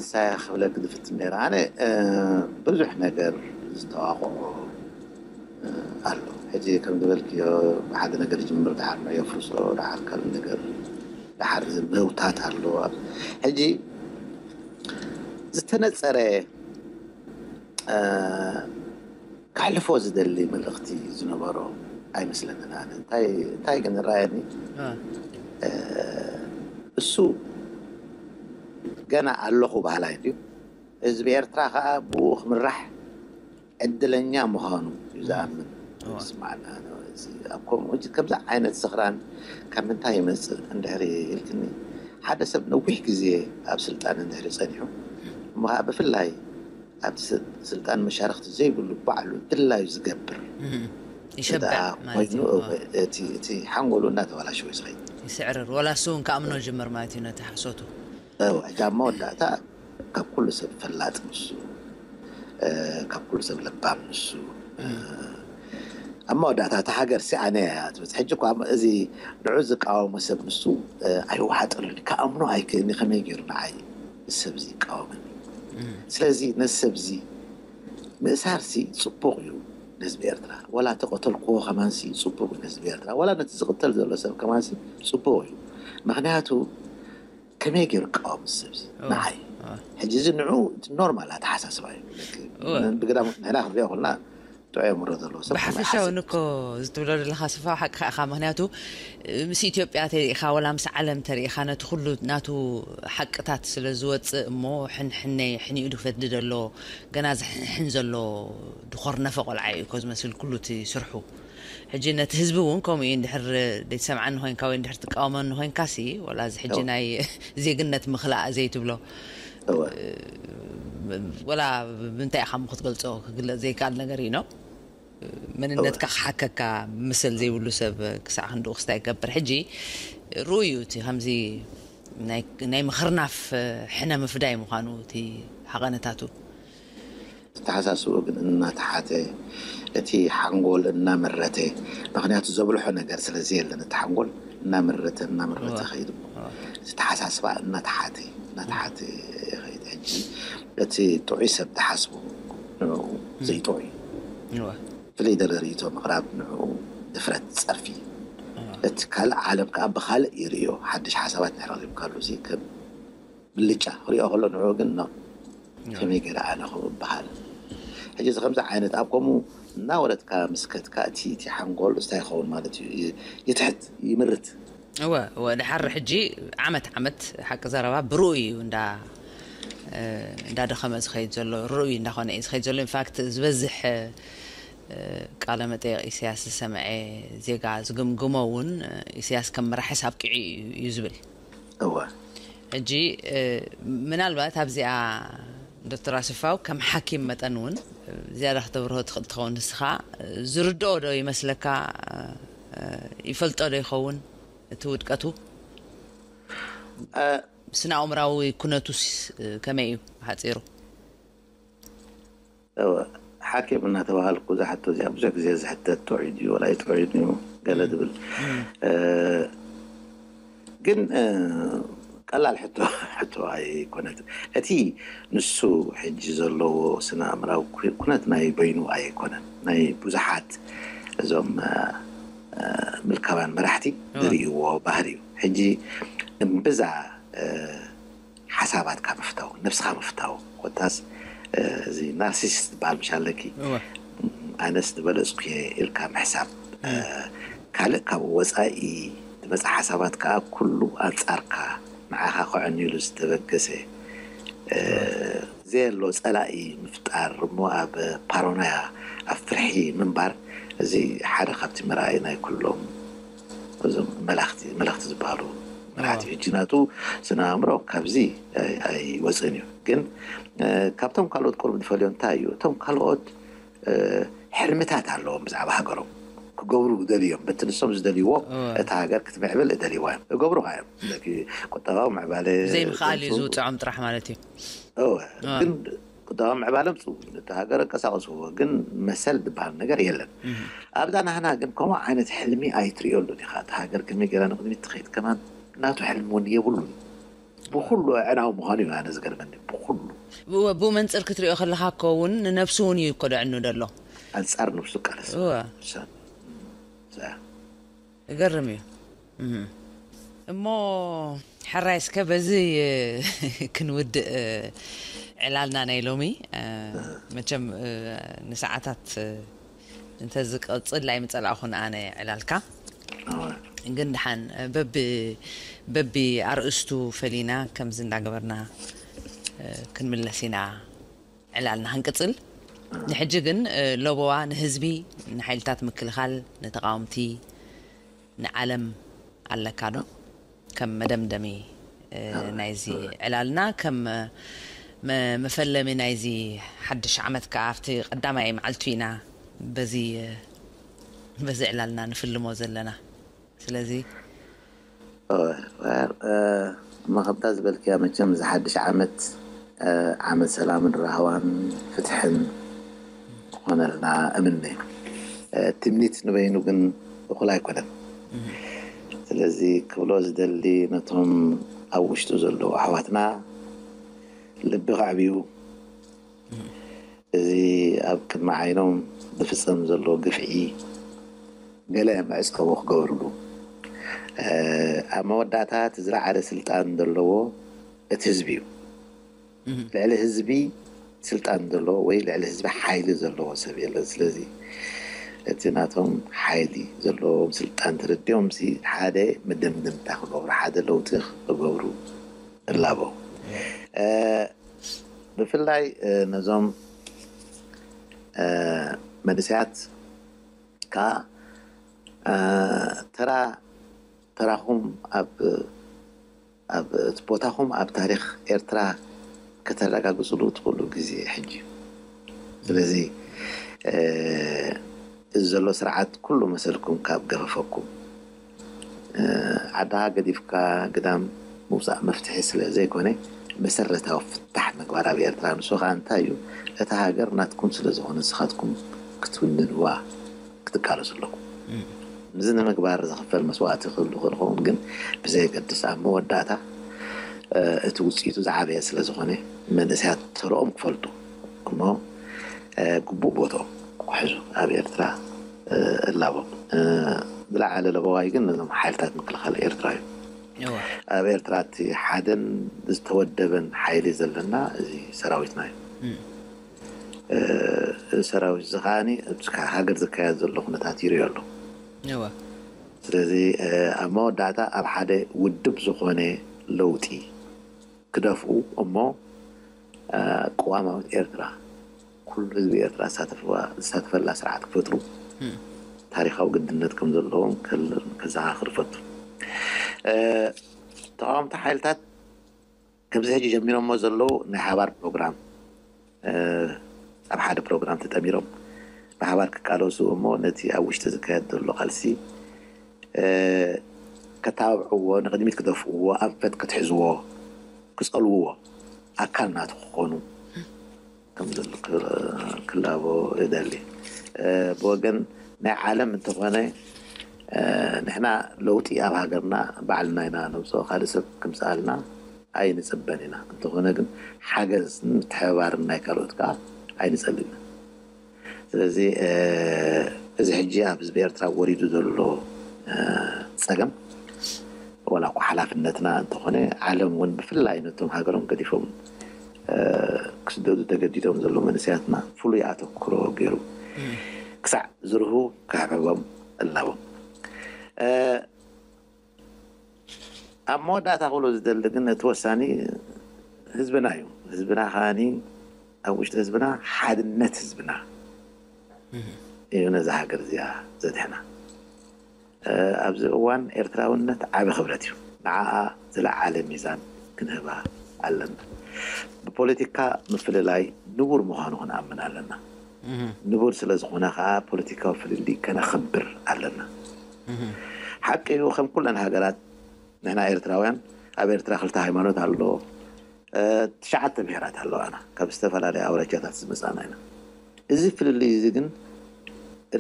እሳያ ክብለክ ዝፍትን ነይረ ኣነ ብዙሕ ነገር ዝተዋቕዖ ኣሎ። ሕጂ ከም ዝበልክዮ ሓደ ነገር ይጅምር፣ ደሓር የፍርሶ፣ ደሓር ካልእ ነገር፣ ደሓር ምውታት ኣለዋ። ሕጂ ዝተነፀረ ከሕልፎ ዝደሊ መልእኽቲ ዝነበሮ ኣይመስለንን። ኣነ እንታይ እንታይ ግን ራየኒ እሱ ገና ኣለኹ በሃላይ ድዩ? ህዝቢ ኤርትራ ከዓ ብኡ ክምራሕ ዕድለኛ ምዃኑ እዩ ዝኣምን። ይስማዓና። ኣብ ከምኡ ከምዚ ዓይነት ስኽራን ካብ ምንታይ ይመፅእ እንድሕሪ ኢልክኒ፣ ሓደ ሰብ ነዊሕ ግዜ ኣብ ስልጣን እንድሕሪ ጸኒሑ፣ እሞ ከዓ ብፍላይ ኣብቲ ስ- ስልጣን መሻርኽቲ ዘይብሉ ባዕሉ ድላዩ ዝገብር ይሸብዕ እንተደኣ ማለት ኮይኑ እዩ። እቲ እቲ ሓንጎሉ እናተባላሸወ ዝኸይድ ይስዕርር፣ ወላ እሱ እውን ክኣምኖ ጅምር ማለት እዩ ነቲ ሓሶቱ። እወ፣ ሕጂ ኣብ መወዳእታ ካብ ኩሉ ሰብ ፈላጥ ንሱ፣ እ፣ ካብ ኩሉ ሰብ ለባም ንሱ። እ፣ ኣብ መወዳእታ እታ ሃገር ሲ ኣነ እያ ትበጽሕ። ሕጂ እኳ እዚ ንዑ ዝቃወሞ ሰብ ንሱ፣ እ፣ ኣይወሓጠሉን፣ ክኣምኖ ኣይክእልን፣ ከመይ ገይሩ ንዓይ እዚ ሰብ እዚ ይቃወመኒ? ስለዚ ነዚ ሰብ እዚ ምእሳር ሲ ጽቡቕ እዩ ንህዝቢ ኤርትራ። ዋላ ተቐተልክዎ ከማን ሲ ጽቡቕ እዩ ንህዝቢ ኤርትራ። ዋላ ነቲ ዝቕተል ዘሎ ሰብ ከማን ሲ ጽቡቕ እዩ። ምኽንያቱ ከመይ ገይሩ ክቃወም እዚ ሰብ እዚ? ንዓይ ሕጂ እዚ ንዑ እቲ ኖርማል ኣተሓሳስባ እዩ። ብግዳ ንሕና ክንሪኦ ከለና ጥዑይ ኣእምሮ ዘለዎ ሰብ ከመይ ብሓፈሻ ይሓስብ? እውን እኮ ዝትብሎ ዘለኻ ስፋው ሓቅኻ ኢኻ። ምኽንያቱ ምስ ኢትዮጵያ ተሪኢኻ ወላ ምስ ዓለም ተሪኢኻ ነቲ ኩሉ ናቱ ሓቅታት ስለ ዝወፅእ እሞ ሕንሕነይ ሕኒኡ ድፈዲ ዘሎ ገና ዝሕንሕን ዘሎ ድኾርነፈ ቆልዓ እዩ እኮ ዝመስል ኩሉ እቲ ስርሑ። ሕጂ ነቲ ህዝቢ እውን ከምኡ እዩ። እንድሕር ዘይትሰምዓኒ ኮይንካ ወይ እንድሕር ትቃወመኒ ኮይንካ ሲ ወላ እዚ ሕጂ ናይ ዜግነት ምኽላእ ዘይትብሎ እወ። ወላ ብምንታይ ኢኻ እሞ ክትገልጾ ክግለጽ ዘይከኣል ነገር እዩ ነው። መንነትካ ክሓከካ ምስል ዘይብሉ ሰብ ክሳዕ ክንድኡ ክስታይ ይገብር። ሕጂ ርኡይ እዩ እቲ ከምዚ ናይ ናይ ምኽርናፍ ሕነ ምፍዳይ ምዃኑ እቲ ሓቐነታቱ። ዝተሓሳስቡ ግን እናተሓተ እቲ ሓንጎል እናመረተ፣ ምኽንያቱ ዘብልሖ ነገር ስለ ዘየለን እቲ ሓንጎል እናመረተ እናመረተ ከይድ እሞ ዝተሓሳስባ እናተሓተ እናተሓተ ይኸይድ። ሕጂ እቲ ጥዑይ ሰብ ዝሓስቡ ንዕኡ ዘይጥዑይ እወ። ፍልይ ዝበለ ርእይቶ ምቕራብ ንዕኡ ድፍረት ጸርፊ። እቲ ካልእ ዓለም ከዓ ብኻልእ ይርእዮ። ሓድሽ ሓሳባት እንድሕር ቀሪብካሉ እዚ ከም ብልጫ ክሪኦ ከሎ ንዕኡ ግን ኖ ከመይ ገይረ ኣነ ከምኡ እበሃል? ሕጂ እዚ ከምዚ ዓይነት ኣብ ከምኡ እናወረድካ ምስ ከድካ እቲ እቲ ሓንጎል እንታይ ይኸውን ማለት እዩ? ይ- ይትሕት ይምርት። እወ እወ ድሓር ሕጂ ዓመት ዓመት ሓቂ ዘረባ ብርኡ እዩ እንዳ እንዳደኸመ ዝኸይድ ዘሎ ርኡ እንዳኾነ እዩ ዝኸይድ ዘሎ። ኢንፋክት ዝበዝሕ ቃለ መጠየቕ ኢሳያስ ዝሰምዐ ዜጋ ዝግምግሞ እውን ኢሳያስ ከም መራሕስ ኣብቂዑ እዩ ዝብል። እወ ሕጂ ምናልባት ኣብዚኣ ዶክተር ኣስፋው ከም ሓኪም መጠን እውን ዝያዳ ክተብርሆ ትኽእል ትኸውን። ንስኻ ዝርድኦ ዶ ይመስለካ? ይፈልጦ ዶ ይኸውን እቲ ውድቀቱ? ስነ ኣእምራዊ ኩነቱስ ከመይ እዩ ብሓፂሩ? እወ ሓኪም እናተባሃልኩ እዛ ሕቶ እዚኣ ብዙሕ ግዜ ዝሕተት ጥዑይ ድዩ ወላ ኣይጥዑይ ድዩ ገለ ዝብል ግን ቀላል ሕቶ ሕቶ ኣይኮነትን። እቲ ንሱ ሕጂ ዘለዎ ስነ ኣእምራዊ ኩ- ኩነት ናይ በይኑ ኣይኮነን፣ ናይ ብዙሓት እዞም ምልካውያን መራሕቲ ዝርእይዎ ባህሪ እዩ። ሕጂ እምብዛ ሓሳባትካ ምፍታው፣ ነብስኻ ምፍታው፣ ኮታስ እዚ ናርሲሲስት ዝበሃል ምሽ ኣለኪ፣ ኣነስ ዝበለፅኩ እየ ኢልካ ምሕሳብ፣ ካልእ ካብኡ ወፃኢ ዝመፅእ ሓሳባት ከዓ ኩሉ ኣንፃርካ ንዓኻ ከዕንይሉ ዝተበገሰ ዘየሎ ፀላኢ ምፍጣር እሞ ኣብ ፓሮናያ ኣብ ፍርሒ ምንባር፣ እዚ ሓደ ካብቲ መርኣይ ናይ ኩሎም እዞም መላኽቲ መላኽቲ ዝበሃሉ መራሕቲ ሕጂ ናቱ ስነ ኣእምሮ ካብዚ ኣይወፅእን እዩ። ግን ካብቶም ካልኦት ቁሩብ ዝፈልዮ እንታይ እዩ? እቶም ካልኦት ሕልምታት ኣለዎም ብዛዕባ ሃገሮም ክገብሩ ደልዮም በቲ ንሶም ዝደልይዎ እታ ሃገር ክትምዕብል እደልይዋ እዮም እገብሩ እዮም። ቁጠባዊ ምዕባለ ዘይምኽኣል እዩ ዝውፅዖም ጥራሕ ማለት እዩ። ግን ቁጠባዊ ምዕባለ ምፅኡ ነቲ ሃገር ኣንቀሳቀስዎ ግን መሰል ዝበሃል ነገር የለን። ኣብዛ ናህና ግን ከምኡ ዓይነት ሕልሚ ኣይትሪኦሉን ኢኻ። እታ ሃገር ከመይ ገይራ ንቅድሚት ትኸይድ ከማን ናቱ ሕልሚ እውን የብሉን። ብኩሉ ኣዕናዊ ምዃኑ እዩ ኣነ ዝገርመኒ ብኩሉ። ብኡ መንፅር ክትሪኦ ከለካ እኮ እውን ንነብሱ እውን እዩ እኮ ደዕኑ ደሎ። ኣንፃር ነብሱ ቃለስ እወ። እገርም እዩ። እሞ ሕራይ እስከ በዚ ክንውድእ ዕላልና ናይ ሎሚ መቸም ንሰዓታት እንተዝቀፅል ኣይምፀላእኹን ኣነ ዕላልካ። ግን ድሓን በቢ በቢ ኣርእስቱ ፈሊና ከምዚ እንዳገበርና ክንምለስ ኢና ዕላልና ክንቅፅል። ንሕጂ ግን ለበዋ ንህዝቢ፣ ንሓይልታት ምክልኻል፣ ንተቃወምቲ፣ ንዓለም ኣለካ ዶ ከም መደምደሚ? ናይዚ ዕላልና ከም መፈለሚ ናይዚ ሓድሽ ዓመት ከዓ ኣብቲ ቀዳማይ መዓልቱ ኢና በዚ በዚ ዕላልና ንፍልሞ ዘለና። ስለዚ መኸምታ ዝበልክያ መቸም እዚ ሓድሽ ዓመት ዓመት ሰላምን ራህዋን ፍትሕን ክኾነልና እምነ። ትምኒት ንበይኑ ግን እኹል ኣይኮነን። ስለዚ ክብሎ ዝደሊ ነቶም ኣብ ውሽጡ ዘለዉ ኣሕዋትና ልቢ ከዕብዩ፣ እዚ ኣብ ቅድሚ ዓይኖም ዝፍጸም ዘሎ ግፍዒ ገለ መዕጸዊ ክገብርሉ። ኣብ መወዳእታ እቲ ዝለዓለ ስልጣን ዘለዎ እቲ ህዝቢ እዩ። ልዕሊ ህዝቢ ስልጣን ዘለዎ ወይ ልዕሊ ህዝቢ ሓይሊ ዘለዎ ሰብ የለን። ስለዚ እቲ ናቶም ሓይሊ ዘለዎም ስልጣን ተረዲኦም ሲ ሓደ መደምደምታ ክገብሩ፣ ሓደ ለውጢ ክገብሩ እላቦ። ብፍላይ ነዞም መንእሰያት ከዓ ተራ ተራኹም ኣብ ኣብ እቲ ቦታኹም ኣብ ታሪኽ ኤርትራ ከተረጋግፅሉ ትኽእሉ ግዜ ሕጂ እዩ። ስለዚ እዚ ዘሎ ስርዓት ኩሉ መሰልኩም ካብ ገፈፈኩም ዓድኻ ገዲፍካ ግዳም ምውፃእ መፍትሒ ስለ ዘይኮነ መሰረታዊ ፍታሕ ምግባር ኣብ ኤርትራ። ንሱ ከዓ እንታይ እዩ? እታ ሃገር ናትኩም ስለ ዝኾነ ንስኻትኩም ክትውንንዋ ክትቃለሱ ኣለኩም። ንዚ ንምግባር ዝኽፈል መስዋእቲ ክህሉ ክልኸውን ግን ብዘየገድስ ኣብ መወዳእታ እቲ ውፅኢቱ ዝዓበየ ስለ ዝኾነ መንእሰያት ተረኦም ክፈልጡ እሞ ግቡእ ቦትኦም ክሕዙ ኣብ ኤርትራ እላቦም። ዝለዓለ ለበዋይ ግን ነዞም ሓይልታት ምክልኻል ኤርትራ እዩ። ኣብ ኤርትራ እቲ ሓደን ዝተወደበን ሓይሊ ዘለና እዚ ሰራዊትና እዩ። ሰራዊት እዚ ከዓኒ ሃገር ዝካየድ ዘሎ ኩነታት ይሪኦ ኣሎ። ስለዚ ኣብ መወዳእታ ኣብ ሓደ ውድብ ዝኾነ ለውጢ ክደፍኡ እሞ ቅዋማዊት ኤርትራ ኩሉ ህዝቢ ኤርትራ ዝሳተፈላ ስርዓት ክፈጥሩ ታሪካዊ ግድነት ከም ዘለዎም ከዘኻኽር ፈቱ። ተቃወምቲ ሓይልታት ከምዚ ሕጂ ጀሚሮሞ ዘለዉ ናይ ሓባር ፕሮግራም ኣብ ሓደ ፕሮግራም ተጠሚሮም ብሓባር ክቃለሱ እሞ ነቲ ኣብ ውሽጢ ዝካየድ ዘሎ ቃልሲ ከተባብዕዎ፣ ንቅድሚት ክደፍእዎ፣ ኣንፈት ክትሕዝዎ፣ ክጸልውዎ፣ ኣካል ናቱ ክኾኑ ከም ዘሎ ክላቦ እደሊ። ብወገን ናይ ዓለም እንተኾነ ንሕና ለውጢ ኣብ ሃገርና ባዕልና ኢና ነምፅኦ፣ ካልእ ሰብ ክምፅኣልና ኣይንፅበን ኢና። እንተኾነ ግን ሓገዝ ምትሕብባርን ናይ ካልኦት ከዓ ኣይንፀልን ኢና። ስለዚ እዚ ሕጂ ኣብ ህዝቢ ኤርትራ ወሪዱ ዘሎ ፀገም ዋላ እኳ ሓላፍነትና እንተኾነ ዓለም እውን ብፍላይ ነቶም ሃገሮም ገዲፎም ክስደዱ ተገዲዶም ዘሎ መንእሰያትና ፍሉይ ኣተኩሮ ገይሩ ክሳዕ ዝርሁ ክሕብሕቦም እላቦም። ኣብ መወዳእታ ክብሎ ዝደሊ ግን እቲ ወሳኒ ህዝብና እዩ። ህዝብና ከዓኒ ኣብ ውሽጢ ህዝብና ሓድነት ህዝብና እዩ ነዛ ሃገር እዚኣ ዘድሕና። ኣብዚ እዋን ኤርትራውነት ዓቢ ክብረት እዩ። ንዓኣ ዝለዓለ ሚዛን ክንህባ ኣለና። ብፖለቲካ ምፍልላይ ንቡር ምዃኑ ክንኣምን ኣለና። ንቡር ስለ ዝኾነ ከዓ ፖለቲካዊ ፍልልይ ከነኽብር ኣለና። ሓቂ እዩ፣ ከም ኩለን ሃገራት ንሕና ኤርትራውያን ኣብ ኤርትራ ክልተ ሃይማኖት ኣሎ፣ ትሽዓተ ብሄራት ኣለዋና፣ ካብ ዝተፈላለዩ ኣውራጃታት ዝመፃና ኢና። እዚ ፍልልይ እዚ ግን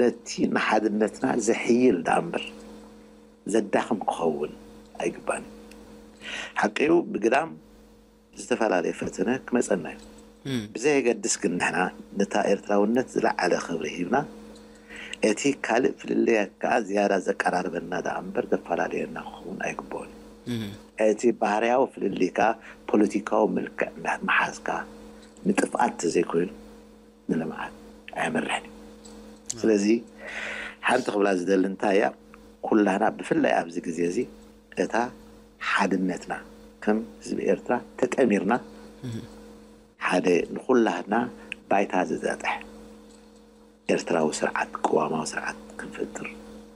ነቲ ንሓድነትና ዘሕይል ደኣ እምበር ዘዳኽም ክኸውን ኣይግባን። ሓቂ እዩ፣ ብግዳም ዝተፈላለየ ፈተነ ክመፀና እዩ። ብዘየገድስ ግን ንሕና ነታ ኤርትራውነት ዝለዓለ ክብሪ ሂብና፣ እቲ ካልእ ፍልልያት ከዓ ዝያዳ ዘቀራርበና ደኣ እምበር ዘፈላለየና ክኸውን ኣይግብኦን እዩ። እቲ ባህርያዊ ፍልልይ ከዓ ፖለቲካዊ መልክዕ ምሓዝ ከዓ ንጥፍኣት ተዘይኮይኑ ንልምዓት ኣየምርሕን እዩ። ስለዚ ሓንቲ ክብላ ዝደሊ እንታይ እያ፣ ኩላህና ብፍላይ ኣብዚ ግዜ እዚ እታ ሓድነትና ከም ህዝቢ ኤርትራ ተጠሚርና ሓደ ንኩላህና ባይታ ዝዘጥሕ ኤርትራዊ ስርዓት፣ ቅዋማዊ ስርዓት ክንፈጥር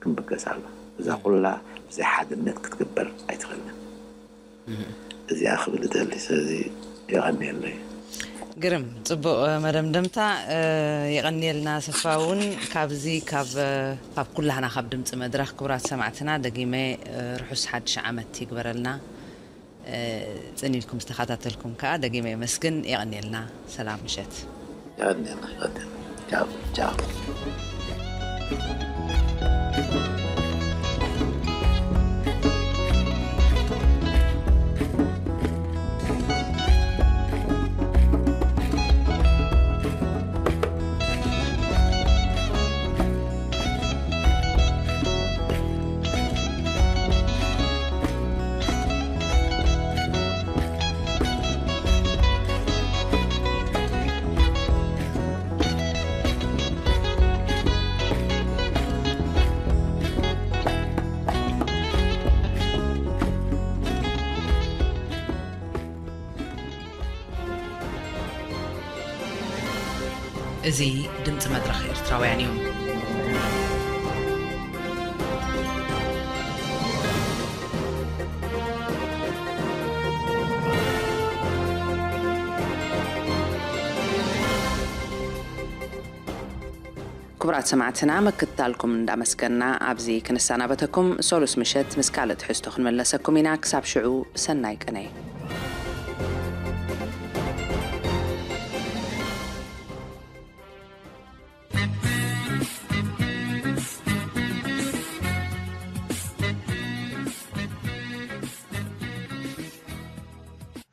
ክንብገስ ኣለና። እዛ ኩላ ብዘይ ሓድነት ክትግበር ኣይትኽእልን። እዚኣ ክብል እደሊ። ስለዚ የቐንየለይ። ግርም ጽቡቕ መደምደምታ። የቐንየልና ሰፋ። እውን ካብዚ ካብ ካብ ኩላህና ካብ ድምፂ መድረኽ ክቡራት ሰማዕትና ደጊመ ርሑስ ሓድሽ ዓመት ይግበረልና። ጽን ኢልኩም ዝተኸታተልኩም ከዓ ደጊመ የመስግን። የቐንየልና። ሰላም ምሸት። የቐንየልና። ቻው ቻው። እዚ ድምፂ መድረኽ ኤርትራውያን እዩ። ክቡራት ሰማዕትና፣ ምክትታልኩም እንዳመስገና ኣብዚ ክንሰናበተኩም፣ ሰሉስ ምሸት ምስ ካልእ ትሕዝቶ ክንመለሰኩም ኢና። ክሳብ ሽዑ ሰናይ ቅነ።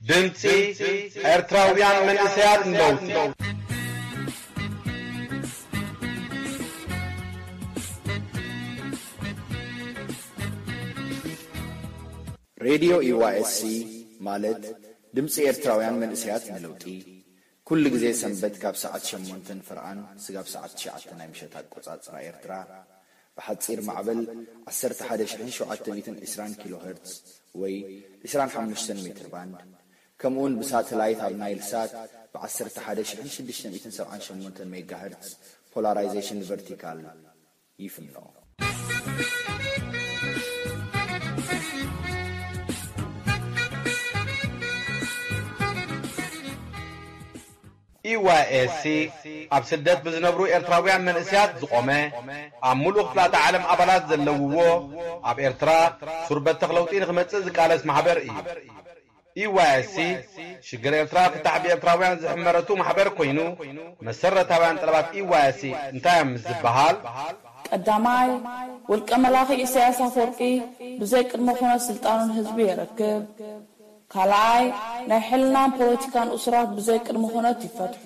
ድምጺ ኤርትራውያን መንእሰያት ንለውጢ። ሬድዮ ኢዋኤስሲ ማለት ድምፂ ኤርትራውያን መንእሰያት ንለውጢ፣ ኩሉ ግዜ ሰንበት ካብ ሰዓት ሸሞንተ ንፍርቓን ስጋብ ሰዓት ትሽዓተ ናይ ምሸት ኣቆጻጽራ ኤርትራ፣ ብሓጺር ማዕበል ዓሰርተ ሓደ ሽሕን ሸውዓተ ሚእትን ዕስራን ኪሎ ሄርትዝ ወይ ዕስራን ሓሙሽተን ሜትር ባንድ፣ ከምኡውን ብሳተላይት ኣብ ናይል ሳት ብ ዓሰርተ ሓደ ሽሕን ሽዱሽተ ሚእትን ሰብዓን ሸሞንተን ሜጋ ሄርትዝ ፖላራይዜሽን ቨርቲካል ይፍኖ። ኢዋይኤስሲ ኣብ ስደት ብዝነብሩ ኤርትራውያን መንእሰያት ዝቖመ፣ ኣብ ምሉእ ክፍላተ ዓለም ኣባላት ዘለውዎ፣ ኣብ ኤርትራ ሱር በተኽ ለውጢ ንኽመጽእ ዝቃለስ ማሕበር እዩ። ኢዋይኤስሲ ሽግር ኤርትራ ፍታሕ ብኤርትራውያን ዝሕመረቱ ማሕበር ኮይኑ፣ መሰረታውያን ጠለባት ኢዋይኤስሲ እንታይ እዮም ምስ ዝበሃል፣ ቀዳማይ፣ ውልቀ መላኺ ኢሳያስ ኣፈወርቂ ብዘይ ቅድመ ኩነት ስልጣኑ ንህዝቢ የረክብ። ካልኣይ፣ ናይ ሕልናን ፖለቲካን እሱራት ብዘይ ቅድመ ኩነት ይፈትሑ።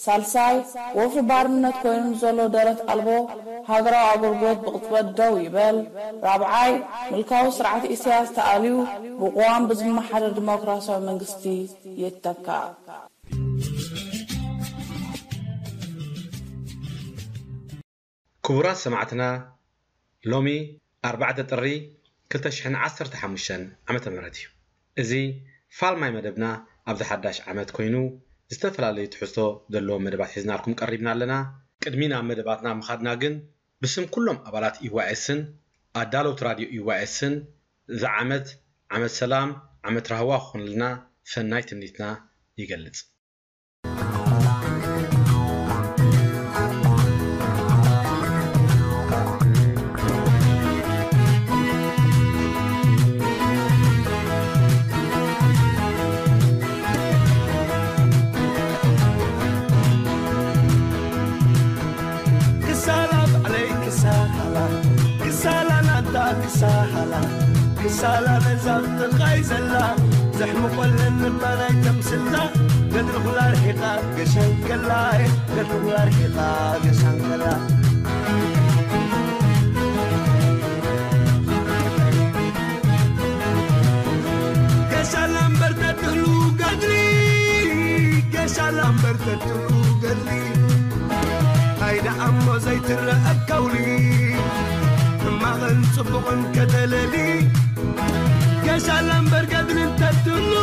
ሳልሳይ፣ ወፍሪ ባርነት ኮይኑ ንዘሎ ደረት ኣልቦ ሃገራዊ ኣገልግሎት ብቕጽበት ደው ይበል። ራብዓይ፣ ምልካዊ ስርዓት ኢሳያስ ተኣልዩ ብቅዋም ብዝመሓደር ዲሞክራሲያዊ መንግስቲ ይተካእ። ክቡራት ሰማዕትና፣ ሎሚ ኣርባዕተ ጥሪ ክልተ ሽሕን ዓሰርተ ሓሙሽተን ዓመተ ምህረት እዩ። እዚ ፋልማይ መደብና ኣብዚ ሓዳሽ ዓመት ኮይኑ፣ ዝተፈላለዩ ትሕዝቶ ዘለዎም መደባት ሒዝናልኩም ቀሪብና ኣለና። ቅድሚ ናብ መደባትና ምኻድና ግን፣ ብስም ኩሎም ኣባላት ኢዋኤስን ኣዳለውቲ ራድዮ ኢዋኤስን፣ እዚ ዓመት ዓመት ሰላም፣ ዓመት ራህዋ ክኾነልና ሰናይ ትምኒትና ይገልጽ። ክሳላ ባዕለይ ክሳላ ክሳላ ናታ ክሳላ ክሳላ ነዛ ጥቓይ ዘላ ዘሕምቆለን እባ ናይ ተምስላ ገድሪ ኩላ ርሒቓ ገሻን ከላ ገድሪ ኩላ ርሒቓ ገሻን ከላ ገሻላ እምበር ተትህሉ ገድሊ ገሻላ እምበር ተትህሉ ገድሊ ኣይደኣ እሞ ዘይትረአ ከውሊ ሕማቕን ጽቡቕን ከተለሊ ገሻላ እምበር ገድሊ እንተትህሉ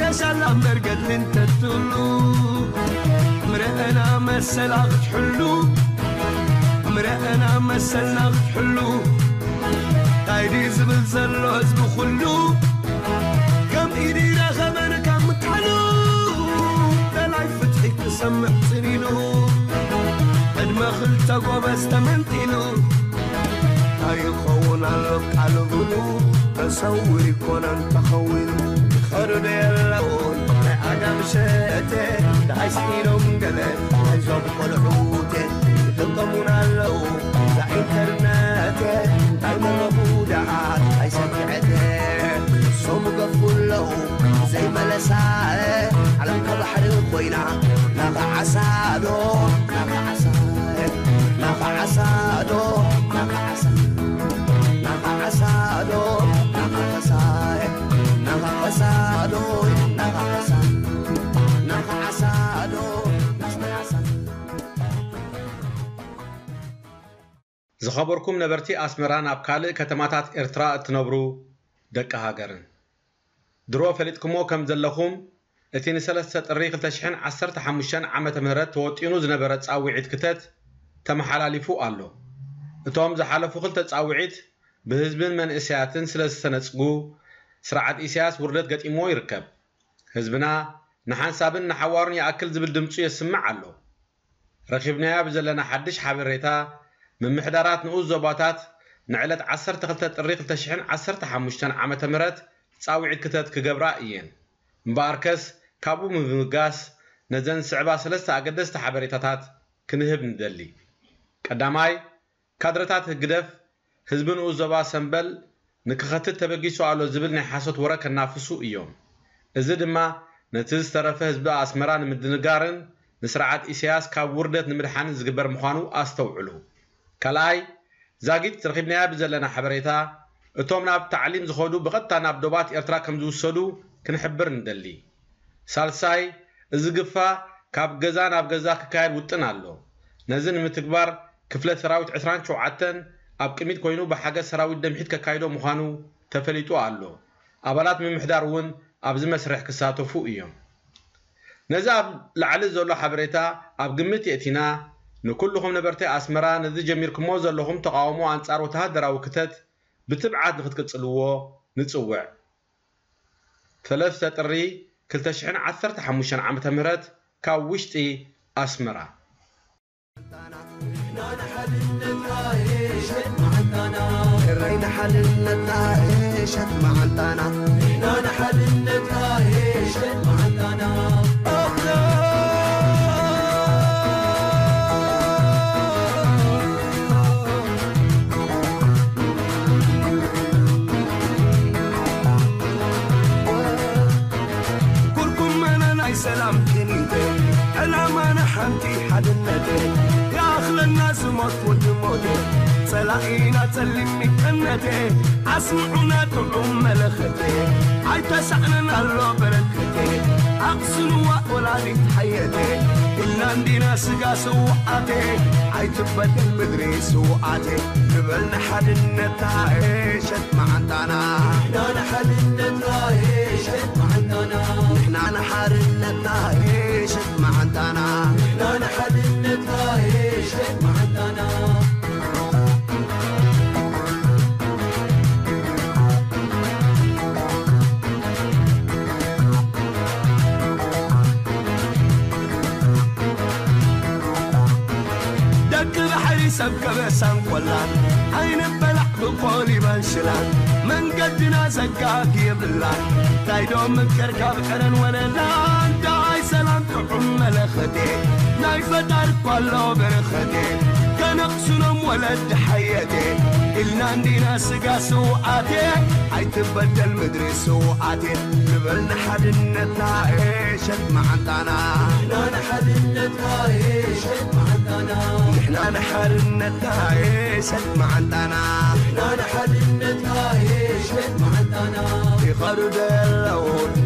ገሻላ እምበር ገድሊ እንተትህሉ ምረአና መሰላ ክትሕሉ ምረአና መሰልና ክትሕሉ ታይ ድዩ ዝብል ዘሎ ህዝቢ ኩሉ ምዕፅን ኢሉ ዕድመ ክልተ ጎበዝ ተመንጢሉ ኣይኸውን ኣሎ ቃል ብሉ ተሰውር ይኮነን ተኸውን ይኸዱ ዶ የለውን ናይ ኣጋምሸቴ ደሃይ ስኢሎም ገለ ናይዞም ቆልዑቴ ይጥቀሙን ኣለዉ እዛ ኢንተርነቴ እንታይ መረቡ ደኣ ኣይሰምዕቴ እሶም ገፉ ኣለዉ ዘይመለሳ ዓለም ከባሕሪ ኮይና ናኻ ዓሳ ዶ ናኻ ዓሳ ናኻ ዓሳ ዶ ናኻ ዓሳ ናኻ ዓሳ ዶ ናኻ ዓሳ ናኻ ዓሳ ዶ ናኻ ዓሳ ናኻ ዓሳ ዶ ናኻ ዓሳ ዝኸበርኩም ነበርቲ ኣስመራን ኣብ ካልእ ከተማታት ኤርትራ እትነብሩ ደቂ ሃገርን፣ ድሮ ፈሊጥኩሞ ከም ዘለኹም፣ እቲ ንሰለስተ ጥሪ ክልተ ሽሕን ዓሰርተ ሓሙሽተን ዓመተ ምህረት ተወጢኑ ዝነበረ ጻውዒት ክተት ተመሓላሊፉ ኣሎ። እቶም ዝሓለፉ ክልተ ጻውዒት ብህዝብን መንእሰያትን ስለ ዝተነጽጉ፣ ስርዓት ኢሳያስ ውርደት ገጢምዎ ይርከብ። ህዝብና ንሓንሳብን ንሓዋሩን ይኣክል ዝብል ድምጹ የስምዕ ኣሎ። ረኺብናያ ብዘለና ሓድሽ ሓበሬታ፣ ምምሕዳራት ንኡስ ዞባታት ንዕለት ዓሰርተ ክልተ ጥሪ ክልተ ሽሕን ዓሰርተ ሓሙሽተን ዓመተ ምህረት ጻውዒት ክተት ክገብራ እየን። እምበኣርከስ፣ ካብኡ ብምብጋስ፣ ነዘን ዝስዕባ ሰለስተ ኣገደስቲ ሓበሬታታት ክንህብ ንደሊ። ቀዳማይ፣ ካድረታት ህግደፍ፣ ህዝቢ ንኡስ ዞባ ሰምበል ንክኸትት ተበጊሱ ኣሎ ዝብል ናይ ሓሶት ወረ ከናፍሱ እዮም። እዚ ድማ ነቲ ዝተረፈ ህዝቢ ኣስመራ ንምድንጋርን ንስርዓት ኢሳያስ ካብ ውርደት ንምድሓንን ዝግበር ምዃኑ ኣስተውዕሉ። ካልኣይ፣ ዛጊት ረኺብናያ ብዘለና ሓበሬታ፣ እቶም ናብ ታዕሊም ዝኸዱ ብቐጥታ ናብ ዶባት ኤርትራ ከም ዝውሰዱ ክንሕብር ንደሊ። ሳልሳይ፣ እዚ ግፋ ካብ ገዛ ናብ ገዛ ክካየድ ውጥን ኣሎ። ነዚ ንምትግባር ክፍለ ሰራዊት ዕስራን ሸውዓተን ኣብ ቅሚት ኮይኑ ብሓገዝ ሰራዊት ደምሒት ከካይዶ ምዃኑ ተፈሊጡ ኣሎ። ኣባላት ምምሕዳር እውን ኣብዚ መስርሕ ክሳተፉ እዮም። ነዚ ኣብ ላዕሊ ዘሎ ሓበሬታ ኣብ ግምት የእቲና፣ ንኩልኹም ነበርቲ ኣስመራ ነዚ ጀሚርኩሞ ዘለኹም ተቓውሞ ኣንጻር ወተሃደራዊ ክተት ብትብዓት ንክትቅጽልዎ ንጽውዕ። ሰለስተ ጥሪ ክልተ ሽሕን ዓሰርተ ሓሙሽተን ዓመተ ምህረት ካብ ውሽጢ ኣስመራ። ንሕና ንሓድነትና ሸት መዓንጣና። ሕራይ ንሓድነትና ሸት መዓንጣና። ንሕና ንሓድነትና ሸት መዓንጣና። ኩርኩም መነ ናይ ሰላም ቅኒተ፣ ዕላማና ሓንቲ ሓድነተ፣ ይኣኽለና ዝሞት ወዲ ሞተ፣ ጸላኢና ጸሊም ሚቀነተ፣ ኣስምዑና ጥዑም መለኸተ፣ ኣይተሳእነን ኣሎ በረከተ፣ ኣቕስንዋ ወላዲት ሓየተ፣ ኢልና እንዲና ስጋ ስውዓተ፣ ኣይትበደል ምድሪ ስውዓተ፣ ንበል ንሓድነትና ሸት መዓንጣና። ንሕና ንሓድነትና ሸት መዓንጣና። ንሕና ንሓድነትና ሸት መዓንጣና። ንሕና ንሓድነትና ሸት መዓንጣና። ደቂ ባሕሪ ሰብ ከበሳን ቆላን ኣይንበላዕ ብኮሊባን ሽላን መንገድና ዘጋግ የብላን ታይዶ ምከር ካብ ዕረን ወለላን ዳይ ሰላም ጥዑም መለኸቴ ናይ ፈጣር እኳ ኣሎ በረኸቴ ከነቕስኖም ወለድ ሓየቴ ኢልና እንዲና ስጋ ስውኣቴ ኣይትበደል ምድሪ ስውኣቴ ንበል ንሓድነትና ሸት መዓንጣና ንሕና ንሓድነትና ሸት መዓንጣና ንሕና ንሓድነትና ሸት መዓንጣና ንሕና ንሓድነትና ሸት መዓንጣና ይኸዱ ዘለዉ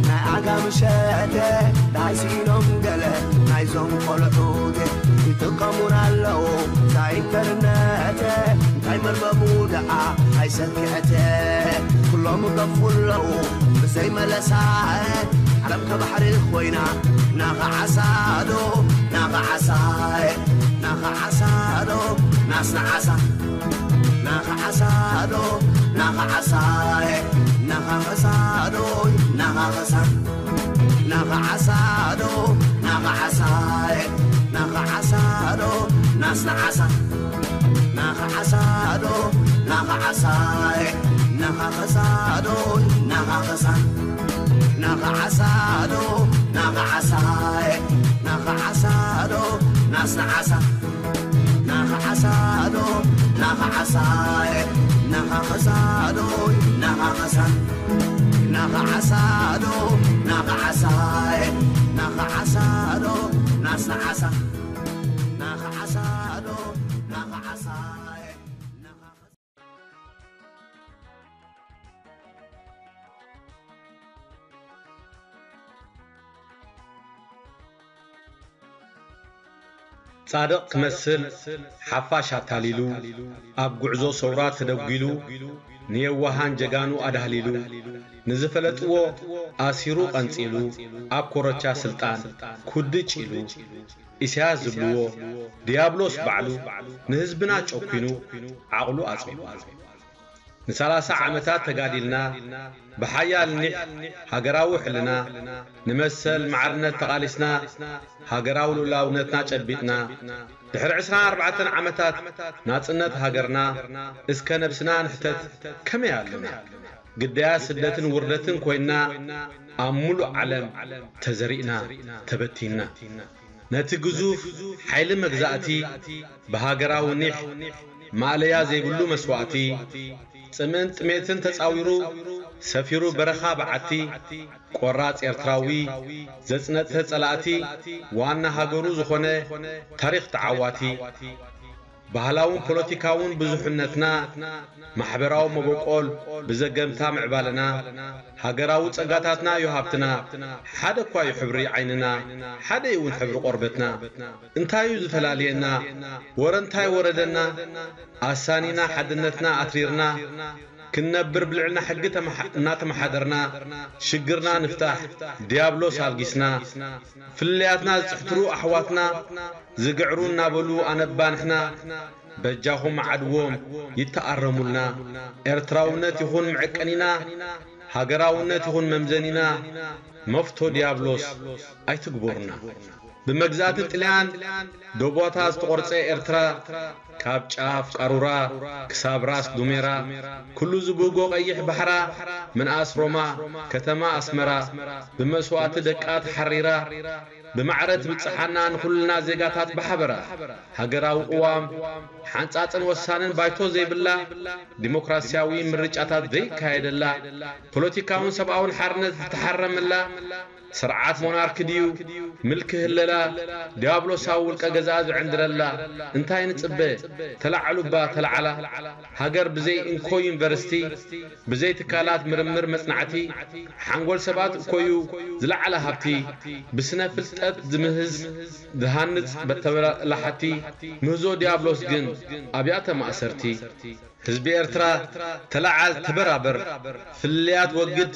ናይ ዓጋም ሸተ ናይ ስኢኖም ገለ ናይዞም ቆልዑት ይጥቀሙና ኣለዉ ናይ ኢንተርነተ እንታይ መርበቡ ደኣ ኣይሰክዐተ ኩሎም ገፉ ኣለዉ ብዘይ መለሳ ዓለም ከባሕሪ ኮይና ናኻ ዓሳዶ ናኻ ዓሳ ናኻ ዓሳዶ ናስና ዓሳ ናኻ ዓሳዶ ናኻ ዓሳ ናኻ ኸሳዶ ናኻ ኸሳ ናኻ ዓሳዶ ናኻ ዓሳየ ናኻ ዓሳዶ ናስና ዓሳ ናኻ ዓሳዶ ናኻ ዓሳየ ናኻ ኸሳዶ ናኻ ኸሳ ናኻ ዓሳዶ ናኻ ዓሳየ ናኻ ዓሳዶ ናስና ዓሳ ናኻ ዓሳዶ ናኻ ዓሳየ ናኻ ኸሳዶ ናኻ ኸሳ ናኻ ዓሳዶ ናኻ ዓሳየ ናኻ ዓሳዶ ናስና ዓሳ ናኻ ዓሳዶ ናኻ ዓሳየ ናኻ ጻድቕ ክመስል ሓፋሽ ኣታሊሉ፣ ኣብ ጉዕዞ ሰውራ ተደጒሉ፣ ንየዋሃን ጀጋኑ ኣዳህሊሉ፣ ንዝፈለጥዎ ኣሲሩ ቀንጺሉ፣ ኣብ ኮረቻ ስልጣን ኩድጭ ኢሉ፣ ኢሳያስ ዝብልዎ ድያብሎስ ባዕሉ ንህዝብና ጨኲኑ ዓቕሉ ኣጽቢቡ ኣሎ። ንሰላሳ ዓመታት ተጋዲልና፣ ብሓያል ኒሕ ሃገራዊ ሕልና፣ ንመሰል ማዕርነት ተቓሊስና፣ ሃገራዊ ልኡላውነትና ጨቢጥና፣ ድሕሪ ዕስራን ኣርባዕተን ዓመታት ናጽነት ሃገርና፣ እስከ ነብስና ንሕተት ከመይ ኣለና? ግዳያት ስደትን ውርደትን ኮይንና፣ ኣብ ሙሉእ ዓለም ተዘሪእና፣ ተበቲንና። ነቲ ግዙፍ ሓይሊ መግዛእቲ ብሃገራዊ ኒሕ ማእለያ ዘይብሉ መስዋእቲ፣ ጽምእን ጥሜትን ተጻዊሩ ሰፊሩ በረኻ በዓቲ፣ ቆራጽ ኤርትራዊ ዘጽነተ ጸላእቲ፣ ዋና ሃገሩ ዝኾነ ታሪኽ ተዓዋቲ፣ ባህላውን ፖለቲካውን ብዙሕነትና፣ ማሕበራዊ መበቆል ብዘገምታ ምዕባለና፣ ሃገራዊ ጸጋታትና እዩ ሃብትና፣ ሓደ እኳ እዩ ሕብሪ ዓይንና፣ ሓደ እዩ እውን ሕብሪ ቆርበትና። እንታይ እዩ ዝፈላልየና? ወረ እንታይ ወረደና? ኣሳኒና ሓድነትና ኣትሪርና፣ ክንነብር ብልዕልና ሕጊ ተመሓ-፣ እናተመሓደርና፣ ሽግርና ንፍታሕ፣ ዲያብሎስ ኣልጊስና፣ ፍልልያትና ዝጽሕትሩ ኣሕዋትና፣ ዝግዕሩ እናበሉ ኣነባንሕና፣ በጃኹም ዓድዎም ይተኣረሙልና። ኤርትራውነት ይኹን መዐቀኒና፣ ሃገራውነት ይኹን መምዘኒና፣ መፍቶ ዲያብሎስ ኣይትግበሩና። ብመግዛእቲ ጥልያን ዶቦታ ዝተቖርጸ ኤርትራ፣ ካብ ጫፍ ቃሩራ ክሳብ ራስ ዱሜራ፣ ኩሉ ዝብህጎ ቀይሕ ባሕራ፣ ምንኣስ ሮማ፣ ከተማ ኣስመራ፣ ብመስዋእቲ ደቃ ተሓሪራ፣ ብማዕረ ትብጽሓና ንኹልና ዜጋታት ብሓበራ። ሃገራዊ ቅዋም፣ ሓንጻጽን ወሳንን ባይቶ ዘይብላ፣ ዲሞክራስያዊ ምርጫታት ዘይካየደላ፣ ፖለቲካውን ሰብኣውን ሓርነት ዝተሓረመላ፣ ስርዓት ሞናርኪ ድዩ ምልኪ ህለላ፣ ዲያብሎሳዊ ውልቀ ገዛእ ዝዕንድረላ፣ እንታይ ንጽበ? ተላዓሉ እባ ተላዓላ። ሃገር ብዘይ እንኮ ዩኒቨርሲቲ፣ ብዘይ ትካላት ምርምር መጽናዕቲ፣ ሓንጎል ሰባት እኮዩ ዝለዓለ ሃብቲ፣ ብስነ ፍልጠት ዝምህዝ ዝሃንጽ በተበላሓቲ፣ ምህዞ ዲያብሎስ ግን ኣብያተ ማእሰርቲ። ህዝቢ ኤርትራ ተለዓል፣ ተበራበር፣ ፍልልያት ወግድ፣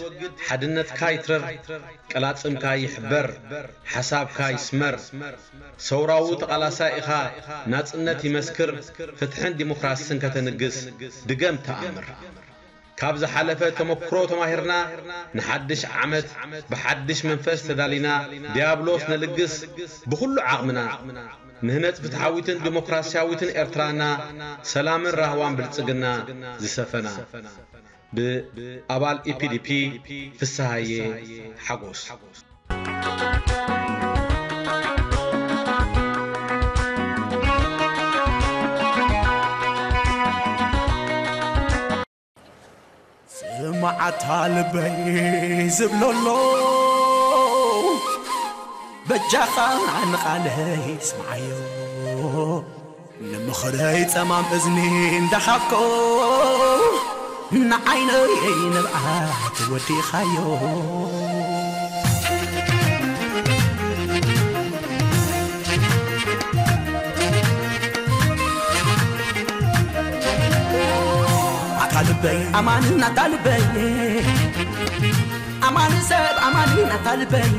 ሓድነትካ ይትረር፣ ቀላጽምካ ይሕበር፣ ሓሳብካ ይስመር። ሰውራዊ ተቓላሳይ ኢኻ፣ ናጽነት ይመስክር፣ ፍትሕን ዲሞክራስን ከተንግስ፣ ድገም ተኣምር። ካብ ዝሓለፈ ተመክሮ ተማሂርና፣ ንሓድሽ ዓመት ብሓድሽ መንፈስ ተዳሊና፣ ዲያብሎስ ነልግስ ብኹሉ ዓቕምና። ንህነጽ ፍትሓዊትን ዲሞክራስያዊትን ኤርትራና፣ ሰላምን ራህዋን ብልጽግና ዝሰፈና። ብኣባል ኢፒዲፒ ፍስሃየ ሓጎስ። ስማዓታ ልበይ ዝብሎ ኣሎ፣ በጃኻ ንቓለይ ስምዓዮ። ንምኽረይ ጸማም እዝኒ እንዳሃብኮ፣ ንዓይነይ ንብዓት ወዲኻዮ። ኣታ ልበይ ኣማን ናታ ልበይ፣ ኣማን ሰብ ኣማን ናታ ልበይ፣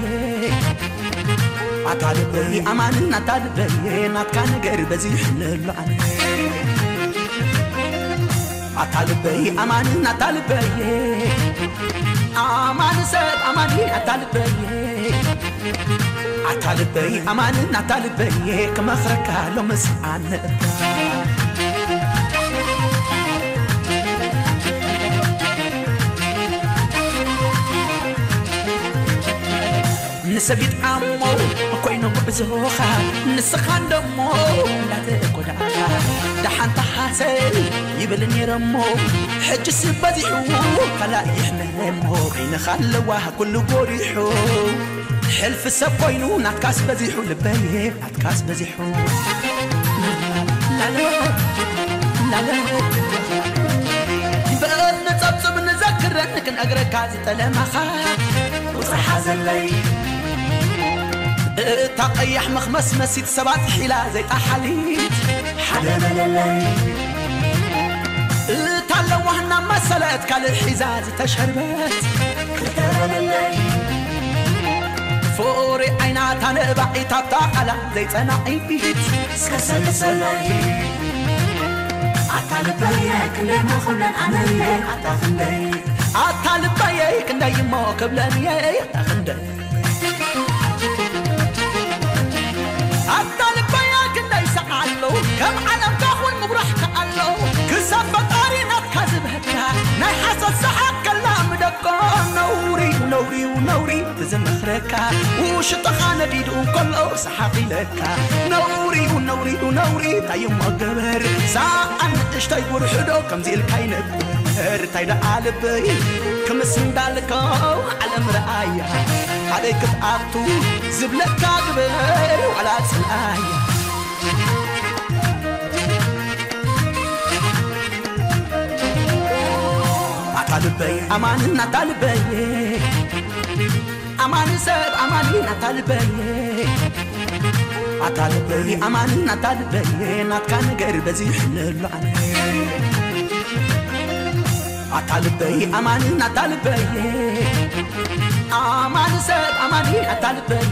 ኣታ ልበይ ኣማን ናታ ልበይ፣ ናትካ ነገር በዚሕለሉ ኣነ። ኣታ ልበይ ኣማን ናታ ልበይ፣ ኣማን ሰብ ኣማን ናታ ልበይ፣ ኣታ ልበይ ኣማን ኣታ ልበይ ክመኽረካ ሎምስ ኣነ እባ ንሰብ ይጥዓሞ ኮይኑ ጉዕዞኻ ንስኻ እንደሞ እንዳተጎዳእካ ደሓን ተሓሰብ ይብል ነይረሞ ሕጅስ በዚሑ ካልእ ይሕመሞ በይንኻ ኣለዋ ኩሉ ጎሪሑ ሕልፊ ሰብ ኮይኑ ናትካስ በዚሑ ልበይ ናትካስ በዚሑ ላለ ላለ በል ንጸብጽብ ንዘክረን ክንእግረካ ዝጠለመኻ ቁጽሪ ሓዘለይ እታ ቀያሕ መኽመስመሲት ሰባት ሒላ ዘይጣሓሊት ሓደ በለለይ እታ ለዋህና መሰለት ካልእ ሒዛ ዝተሸርበት ክልተ በለለይ ፍቕሪ ዓይናታ ነባዒት ኣብታ ቃላ ዘይጸናዒት እስከ ሰልሰለይ ኣታ ልበየ ክንደይ መኹነን ኣነየ ኣታ ክንደይ ኣታ ልበየ ክንደይ እሞ ክብለንየ ኣታ ክንደይ ኣታ ልበየ ክንደይ ሰዓሎ ከም ዓለም ካኹን ምጉራሕ ከኣሎ ክሳብ ፈጣሪ ናትካ ዝብህካ ናይ ሓሰት ሰሓቅ ከላ ምደቆ ነውሪ ነውሪ ነውሪ ትዝምኽረካ ውሽጥኻ ነዲዱ እንከሎ ሰሓቕ ኢለካ ነውሪ ነውሪ ነውሪ እንታይ እሞ ገበር ሰኣን ንእሽተይ ጉርሕዶ ከምዚ ኢልካ ይነብር እንታይ ደኣ ልበይ ክምስ እንዳልከው ዓለም ረኣያ ኣበይ ክትኣቱ ዝብለካ ግበር ዋላ ጽልኣያ ኣታ ልበይ ኣማን ኣታ ልበይ ኣማን ሰብ ኣማን ኣታ ልበይ ኣታ ልበይ ኣማን ኣታ ልበይ ናትካ ነገር በዚሕንሎ ኣነ ኣታ ልበይ ኣማን ኣታ ልበይ ኣማን ሰብ ኣማን ኣታ ልበይ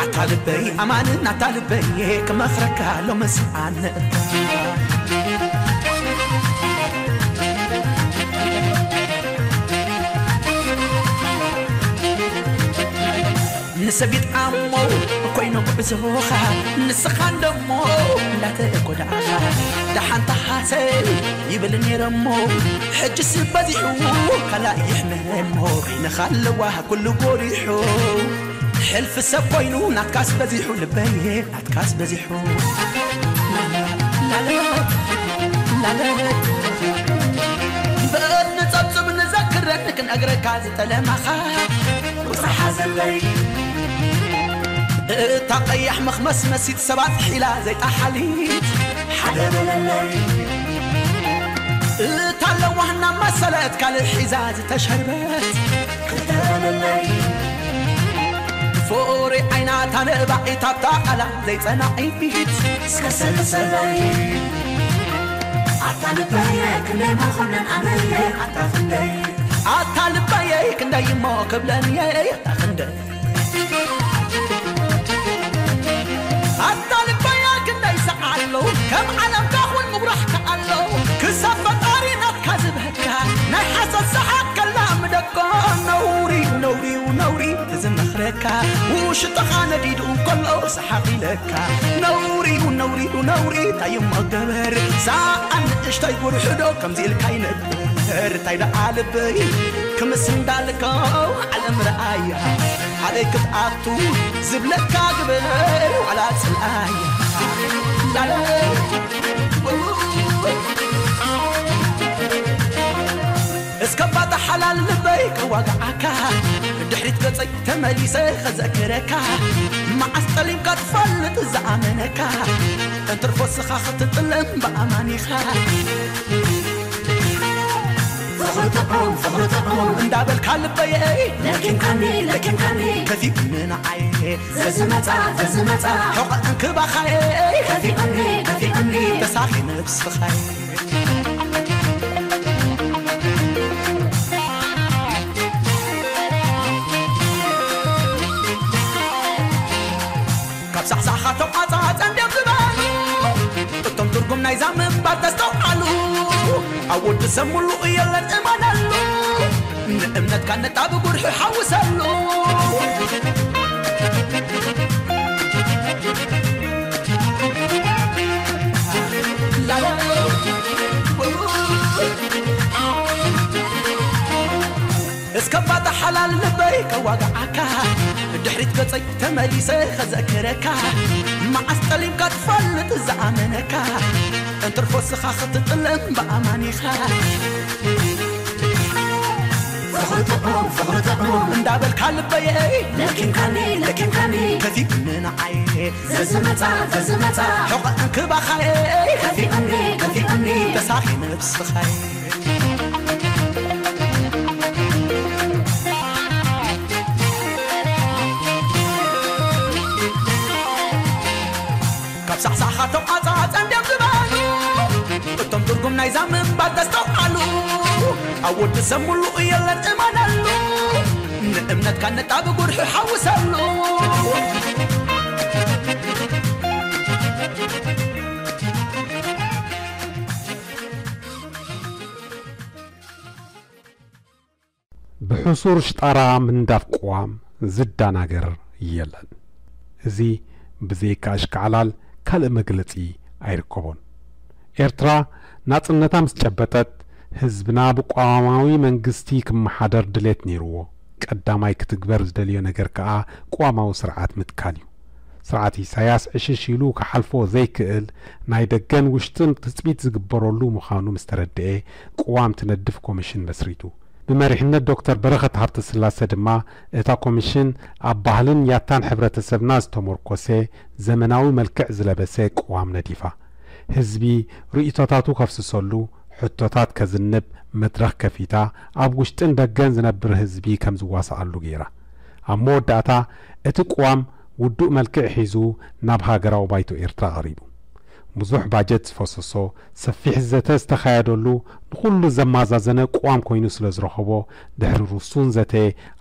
ኣታ ልበይ ኣማን ኣታ ልበይ ክመኽረካ ሎምስ ኣነ እባ ንሰብ ይጥዓሞ ኮይኑ ጉዕዞኻ ንስኻ እንደሞ እንዳተጎዳእኻ ደሓን ተሓሰብ ይብል ነይረሞ ሕጅስ በዚሑ ካልእ ይሕመሞ በይንኻ ኣለዋ ኩሉ ጎሪሑ ሕልፊ ሰብ ኮይኑ ናትካስ በዚሑ ልበይ ናትካስ በዚሑ ላለ ላለ በል ንጸብጽብ ንዘክረን ክንእግረካ ዝጠለመኻ ቁጽሪ ሓዘለይ እታ ቀያሕ መኽመስመሲት ሰባት ሒላ ዘይጣሓሊት ሓደ በለለይ እታ ለዋህና መሰለት ካልእ ሒዛ ዝተሸርበት ክልተ በለለይ ፍቕሪ ዓይናታ ነባዒት ኣብታ ቃላ ዘይጸናዒት እስከ ሰልሰለይ ኣታ ልበየ ክንደይ መኾነን ኣነየ ኣታ ክንደይ ኣታ ልበየ ክንደይ እሞ ክብለንየ ኣታ ክንደይ ኣታ ልበየ ክንደይ ሰዓሎ ከም ዓለም ካኹን ምጉራሕ ከኣሎ ክሳብ ፈጣሪ ናትካ ዝብህካ ናይ ሓሰት ሰሓቅ ከላ ምደቆ ነውሪ ነውሪ ነውሪ ትዝመኽረካ ውሽጥኻ ነዲዱ ከሎ ሰሓቕ ኢለካ ነውሪ ነውሪ ነውሪ እንታይ እሞ ገበር ሰኣን ንእሽተይ ጉርሕዶ ከምዚ ኢልካ ይነብር እንታይ ደኣ ልበይ ክምስ እንዳልከው ዓለም ረኣያ ኣበይ ክትኣቱ ዝብለካ ግበር ዋላ ጽልኣያ ላለ እስከ ባታ ሓላል ልበይ ከዋግዓካ ድሕሪት ገጸይ ተመሊሰ ኸዘክረካ መዓስ ጠሊምካ ትፈልጥ ዝኣመነካ እንትርፎ ስኻ ክትጥለም ብኣማኒኻ ፍቕሪ ጥዑም ፍቕሪ ጥዑም እንዳበልካ ልበየይ ለኪምካኒ ለኪምካኒ ከፊኡኒ ንዓየ ዘዝመጻ ዘዝመጻ ሕቐ እንክባኻየይ ከፊኡኒ ከፊኡኒ ተሳኺ ነብስኻየ ካብ ሳሕሳኻቶም ኣጻጸን ድዮም ዝበሉ እቶም ትርጉም ናይዛ ምንባር ተስተውዓሉ ኣብ ወዲ ሰብ ሙሉእ የለን እመነሉ ንእምነትካ ነጣ ብጉርሒ ሓውሰሉ እስከ ባታ ሓላል ልበይ ከዋግዓካ፣ ድሕሪት ገጸይ ተመሊሰ ከዘክረካ፣ መዓስ ጠሊምካ ትፈልጥ ዝኣመነካ፣ እንትርፎ ስኻ ክትጥለም ብኣማኒኻ። ፍቕሪ ጥዑም፣ ፍቕሪ ጥዑም እንዳበልካ ልበየይ ለኪምካኒ፣ ለኪምካኒ፣ ከፊኡኒ ንዓይ ዘዝመጻ፣ ዘዝመጻ፣ ሕቖ እንክባኻየይ ከፊኡኒ፣ ከፊኡኒ፣ ተሳኺ ነብስኻይ። ካብ ሳዕሳዕኻቶም ኣጻጸን ድዮም ዝበሉ፣ እቶም ትርጉም ናይዛ ምንባር ዘስተውዓሉ፣ ኣብ ወዲ ሰብ ሙሉእ የለን እመነሉ፣ ንእምነትካ ነጣቢ ጉርሒ ሓውሰሉ። ብሕሱር ሽጣራ ምንዳፍ ቅዋም ዝዳናገር የለን። እዚ ብዘይካ ኣሽካዕላል ካልእ መግለጺ ኣይርከቦን። ኤርትራ ናጽነታ ምስ ጨበጠት፣ ህዝብና ብቅዋማዊ መንግስቲ ክመሓደር ድሌት ነይርዎ። ቀዳማይ ክትግበር ዝደልዮ ነገር ከኣ ቅዋማዊ ስርዓት ምትካል እዩ። ስርዓት ኢሳያስ ዕሽሽ ኢሉ ክሓልፎ ዘይክእል፣ ናይ ደገን ውሽጥን ትጽቢት ዝግበረሉ ምዃኑ ምስ ተረድኤ፣ ቅዋም ትነድፍ ኮሚሽን መስሪቱ። ብመሪሕነት ዶክተር በረኸት ሃብተስላሰ ድማ፣ እታ ኮሚሽን ኣብ ባህልን ያታን ሕብረተሰብና ዝተሞርኮሰ፣ ዘመናዊ መልክዕ ዝለበሰ ቅዋም ነዲፋ። ህዝቢ ርእይቶታቱ ከፍስሰሉ፣ ሕቶታት ከዝንብ መድረኽ ከፊታ፣ ኣብ ውሽጥን ደገን ዝነብር ህዝቢ ከም ዝዋስኣሉ ገይራ። ኣብ መወዳእታ፣ እቲ ቅዋም ውዱእ መልክዕ ሒዙ ናብ ሃገራዊ ባይቶ ኤርትራ ቀሪቡ። ብዙሕ ባጀት ዝፈሰሶ፣ ሰፊሕ ዘተ ዝተኻየደሉ፣ ንኹሉ ዘማዛዘነ ቅዋም ኮይኑ ስለ ዝረኸቦ፣ ድሕሪ ርሱን ዘተ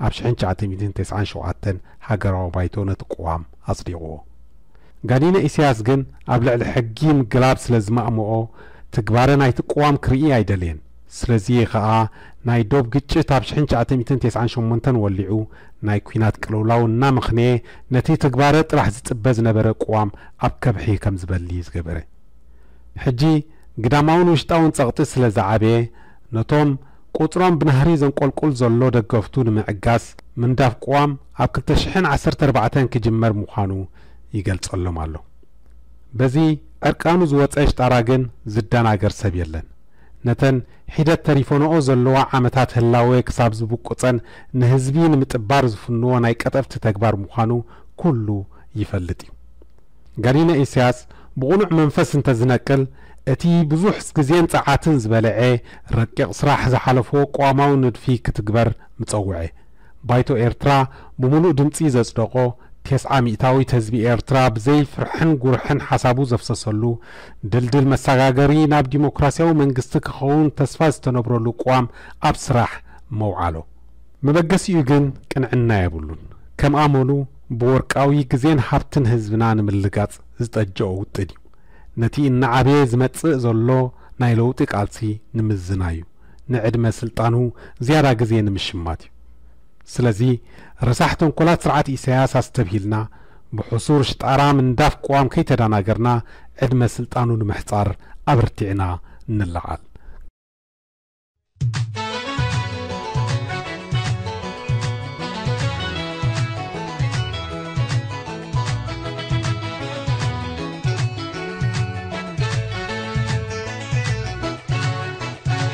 ኣብ ሽሕን ትሽዓተ ሚእትን ተስዓን ሸውዓተን ሃገራዊ ባይቶ ነቲ ቅዋም ኣጽዲቕዎ። ጋኔነ ኢሳያስ ግን ኣብ ልዕሊ ሕጊ ምግላብ ስለ ዝማእምኦ፣ ትግባረ ናይቲ ቅዋም ክርኢ ኣይደለየን። ስለዚ ኸኣ ናይ ዶብ ግጭት ኣብ ሽሕን ትሽዓተ ሚእትን ተስዓን ሸሞንተን ወሊዑ፣ ናይ ኲናት ቅልውላው እናመኽነየ፣ ነቲ ትግባረ ጥራሕ ዝጽበ ዝነበረ ቅዋም ኣብ ከብሒ ከም ዝበሊ ዝገበረ። ሕጂ ግዳማውን ውሽጣውን ጸቕጢ ስለ ዝዓበየ፣ ነቶም ቁጽሮም ብናህሪ ዘንቆልቁል ዘሎ ደገፍቱ ንምዕጋስ፣ ምንዳፍ ቅዋም ኣብ ክልተ ሽሕን ዓሰርተ ኣርባዕተን ክጅመር ምዃኑ ይገልጸሎም ኣሎ። በዚ ዕርቃኑ ዝወጸ ሽጣራ ግን ዝደናገር ሰብ የለን። ነተን ሒደት ተሪፈንኦ ዘለዋ ዓመታት ህላወ ክሳብ ዝብቁጸን ንህዝቢ ንምጥባር ዝፍንዎ ናይ ቀጠፍቲ ተግባር ምዃኑ ኩሉ ይፈልጥ እዩ። ጋኔነ ኢሳያስ ብቕኑዕ መንፈስ እንተዝነቅል፣ እቲ ብዙሕ ግዜን ጸዓትን ዝበልዐ ረቂቕ ስራሕ ዝሓለፎ ቅዋማዊ ንድፊ ክትግበር ምጸውዐ። ባይቶ ኤርትራ ብምሉእ ድምጺ ዘጽደቖ፣ ተስዓ ሚእታዊት ህዝቢ ኤርትራ ብዘይ ፍርሕን ጉርሕን ሓሳቡ ዘፍሰሰሉ፣ ድልድል መሰጋገሪ ናብ ዲሞክራስያዊ መንግስቲ ክኸውን ተስፋ ዝተነብረሉ ቅዋም ኣብ ስራሕ መውዓሎ። መበገሲኡ ግን ቅንዕና የብሉን። ከም ኣመሉ ብወርቃዊ ግዜን ሃብትን ህዝብና ንምልጋጽ ዝጠጀኦ ውጥን እዩ። ነቲ እናዓበየ ዝመጽእ ዘሎ ናይ ለውጢ ቃልሲ ንምዝናዩ፣ ንዕድመ ስልጣኑ ዝያዳ ግዜ ንምሽማት እዩ። ስለዚ ረሳሕ ተንኮላት ስርዓት ኢሳያስ ኣስተብሂልና፣ ብሕሱር ሽጣራ ምንዳፍ ቅዋም ከይተዳናገርና፣ ዕድመ ስልጣኑ ንምሕጻር ኣበርቲዕና ንለዓል።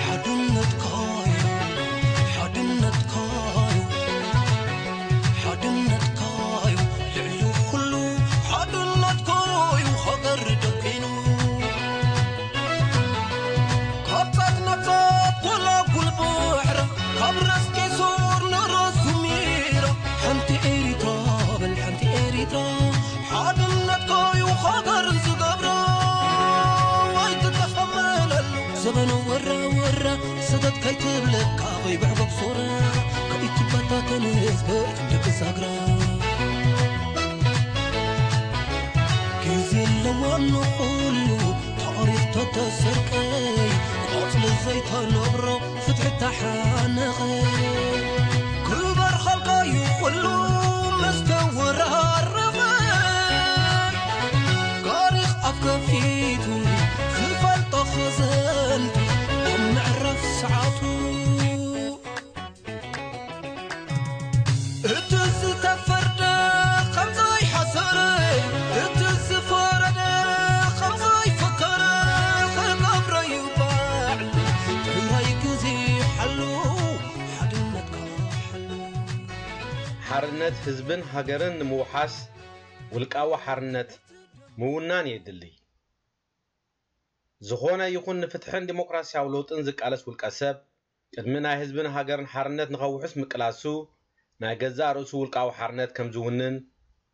ሓድነትካዩ፣ ሓድነትካዩ፣ ሓድነትካዩ ልዕሊ ኩሉ፣ ሓድነትካዩ ሃገር ደቂኑ። ካብ ጻት ናብ ጻት ጎላጉል ባሕራ፣ ካብ ራስ ቄሶር ንራስ ዙሚራ፣ ሓንቲ ኤሪትራ በል ሓንቲ ኤሪትራ። ሓድነትካዩ ሃገር ዝገብራ፣ ኣይትተኸመለሉ ዘበነ ወራ ወራ፣ ሰተት ከይትብለካ ከይብዕበብ ሶራ፣ ከይትበታተን ህዝበይ ክንዲ ብዛግራ። ግዜ ኣለዋ ንኹሉ ታሪኽ ተተሰርቀይ፣ ቆጽሊ ዘይተነብሮ ፍትሒ ተሓነቐ። ክበርኸልካዩ ኩሉ መስተወራረቐ። ታሪኽ ኣፍ ከፊቱ ዝፈልጦ ኸዘንቱ ኣብ ምዕራፍ ሰዓቱ። እቲ ዝተፈርደ ከም ዘይሓሰረ፣ እቲ ዝፈረደ ከም ዘይፈከረ ክገብሮ ይባዕ። ጥራይ ግዜ ሓሉ ሓድነትካ ሓሉ። ሓርነት ህዝብን ሃገርን ንምውሓስ ውልቃዊ ሓርነት ምውናን የድሊ። ዝኾነ ይኹን ንፍትሕን ዲሞክራሲያዊ ለውጥን ዝቃለስ ውልቀ ሰብ፣ ቅድሚ ናይ ህዝብን ሃገርን ሓርነት ንኸውሕስ ምቅላሱ፣ ናይ ገዛእ ርእሱ ውልቃዊ ሓርነት ከም ዝውንን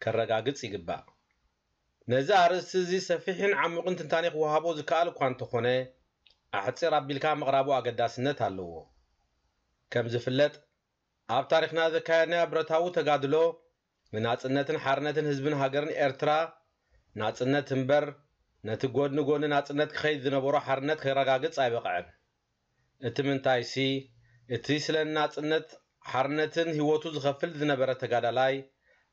ከረጋግጽ ይግባእ። ነዚ ኣርእስቲ እዚ ሰፊሕን ዓሚቕን ትንታኔ ክወሃቦ ዝከኣል እኳ እንተኾነ፣ ኣሕጺር ኣቢልካ ምቕራቡ ኣገዳስነት ኣለዎ። ከም ዝፍለጥ፣ ኣብ ታሪኽና ዘካየድናዮ ብረታዊ ተጋድሎ፣ ንናጽነትን ሓርነትን ህዝብን ሃገርን ኤርትራ፣ ናጽነት እምበር፣ ነቲ ጎድኒ ጎድኒ ናጽነት ክኸይድ ዝነበሮ ሓርነት ከረጋግጽ ኣይበቕዐን። እቲ ምንታይሲ፣ እቲ ስለ ናጽነት ሓርነትን ህይወቱ ዝኸፍል ዝነበረ ተጋዳላይ፣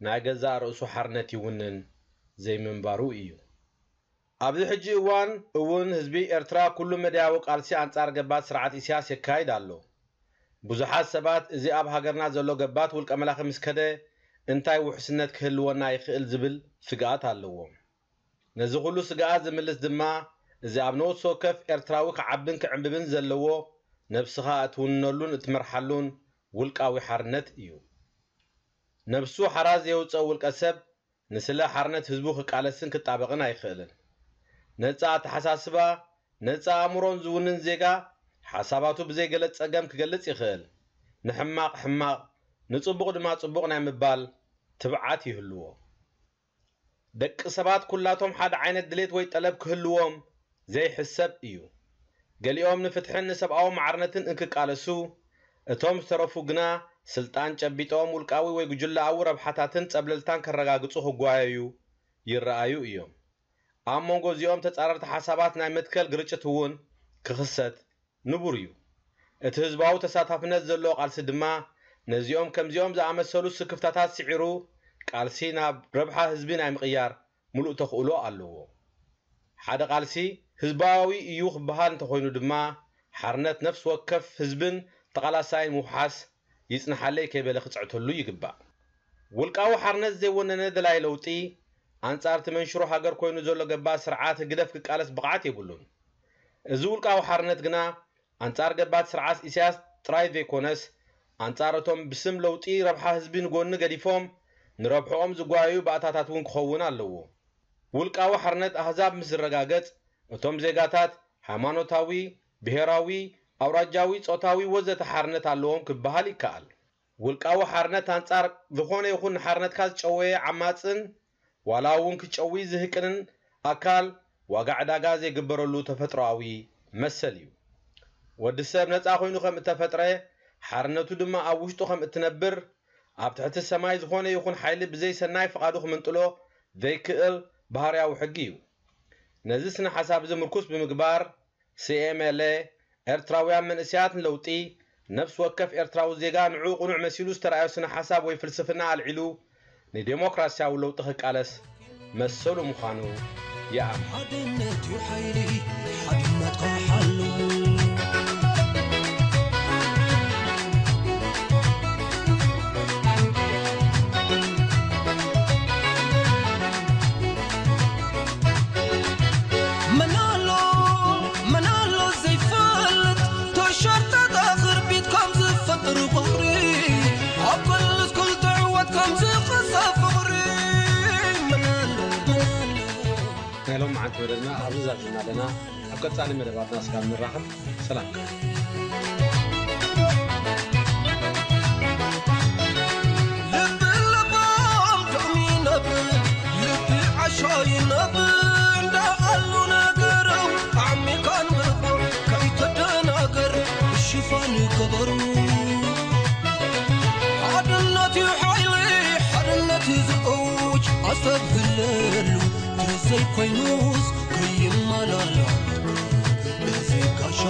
ናይ ገዛእ ርእሱ ሓርነት ይውንን ዘይምንባሩ እዩ። ኣብዚ ሕጂ እዋን እውን ህዝቢ ኤርትራ ኩሉ መዳያዊ ቃልሲ ኣንጻር ገባቲ ስርዓት ኢሳያስ የካይድ ኣሎ። ብዙሓት ሰባት እዚ ኣብ ሃገርና ዘሎ ገባቲ ውልቀ መላኺ ምስ ከደ እንታይ ውሕስነት ክህልወና ይኽእል ዝብል ስግኣት ኣለዎም። ነዚ ኩሉ ስግኣት ዝምልስ ድማ እዚ ኣብ ነፍሲ ወከፍ ኤርትራዊ ክዓብን ክዕምብብን ዘለዎ ነብስኻ እትውንነሉን እትመርሓሉን ውልቃዊ ሓርነት እዩ። ነብሱ ሓራ ዘየውጸእ ውልቀ ሰብ ንስለ ሓርነት ህዝቡ ክቃለስን ክጣበቕን ኣይኽእልን። ነጻ ኣተሓሳስባ፣ ነጻ ኣእምሮን ዝውንን ዜጋ፣ ሓሳባቱ ብዘይ ገለ ጸገም ክገልጽ ይኽእል። ንሕማቕ ሕማቕ፣ ንጽቡቕ ድማ ጽቡቕ ናይ ምባል ትብዓት ይህልዎ። ደቂ ሰባት ኩላቶም ሓደ ዓይነት ድሌት ወይ ጠለብ ክህልዎም ዘይሕሰብ እዩ። ገሊኦም ንፍትሕን ንሰብኣዊ ማዕርነትን እንክቃለሱ፣ እቶም ዝተረፉ ግና ስልጣን ጨቢጦም ውልቃዊ ወይ ጉጅለኣዊ ረብሓታትን ጸብለልታን ከረጋግጹ ክጓየዩ ይረኣዩ እዮም። ኣብ መንጎ እዚኦም ተጻረርቲ ሓሳባት ናይ መትከል ግርጭት እውን ክኽሰት ንቡር እዩ። እቲ ህዝባዊ ተሳታፍነት ዘለዎ ቃልሲ ድማ ነዚኦም ከምዚኦም ዝኣመሰሉ ስክፍታታት ስዒሩ ቃልሲ ናብ ረብሓ ህዝቢ ናይ ምቕያር ምሉእ ተኽእሎ ኣለዎ። ሓደ ቃልሲ ህዝባዊ እዩ ክበሃል እንተኾይኑ ድማ ሓርነት ነፍሲ ወከፍ ህዝብን ተቓላሳይን ምውሓስ ይጽንሓለይ ከይበለ ክጽዕተሉ ይግባእ። ውልቃዊ ሓርነት ዘይወነነ ደላይ ለውጢ ኣንጻር እቲ መንሽሮ ሃገር ኮይኑ ዘሎ ገባር ስርዓት ህግደፍ ክቃለስ ብቕዓት የብሉን። እዚ ውልቃዊ ሓርነት ግና ኣንጻር ገባቲ ስርዓት ኢሳያስ ጥራይ ዘይኮነስ፣ ኣንጻር እቶም ብስም ለውጢ ረብሓ ህዝቢ ንጎኒ ገዲፎም ንረብሕኦም ዝጓየዩ ባእታታት እውን ክኸውን ኣለዎ። ውልቃዊ ሓርነት ኣህዛብ ምስ ዝረጋገጽ፣ እቶም ዜጋታት ሃይማኖታዊ፣ ብሄራዊ፣ ኣውራጃዊ፣ ጾታዊ ወዘተ ሓርነት ኣለዎም ክበሃል ይከኣል። ውልቃዊ ሓርነት ኣንጻር ዝኾነ ይኹን ንሓርነትካ ዝጨወየ ዓማጽን ዋላ እውን ክጨዊ ዝህቅንን ኣካል ዋጋ ዕዳጋ ዘይግበረሉ ተፈጥሮኣዊ መሰል እዩ። ወዲ ሰብ ነጻ ኮይኑ ከም እተፈጥረ፣ ሓርነቱ ድማ ኣብ ውሽጡ ከም እትነብር፣ ኣብ ትሕቲ ሰማይ ዝኾነ ይኹን ሓይሊ ብዘይ ሰናይ ፍቓዱ ክምንጥሎ ዘይክእል ባህርያዊ ሕጊ እዩ። ነዚ ስነ ሓሳብ እዚ ምርኩስ ብምግባር፣ ሲ ኤም ኤል ኤ፣ ኤርትራውያን መንእሰያት ንለውጢ፣ ነፍሲ ወከፍ ኤርትራዊ ዜጋ ንዕኡ ቅኑዕ መሲሉ ዝተራእዮ ስነ ሓሳብ ወይ ፍልስፍና ኣልዒሉ ንዴሞክራስያዊ ለውጢ ክቃለስ መሰሉ ምዃኑ ይኣምን። ሓድነት እዩ ሓይሊ፣ ሓድነትካ ሓሉ። መን ኣሎ፣ መን ኣሎ ዘይፈልጥ፣ ተሸርጠጠ ክርቢት ከም ዝፈጥር ቁሪ፣ ኣብ ክልስ ክልተ ዕወት ከም ዝኸሰብ ፍቕሪ። መን ኣሎ፣ መን ኣሎ። ናይ ሎም መዓልቲ መደብና ኣብዚ ዛዚምና ኣለና። ኣብ ቀጻሊ መደባትና እስካብ ንራኸብ ሰላም። ልቢ ለባም ጥዑም ይነብር፣ ልቢ ዓሻ ይነብር። እንዳኣሉ ነገረው ዓሚልካ ኣንብቦ፣ ከይትደናገር ሽፋን ገበሩ። ሓድነት እዩ ሓይሊ፣ ሓድነት እዩ ዝእውጅ ኣስተብህለሉ። ተዘይኮይኑስ ከይመላላ እዚ ጋሻ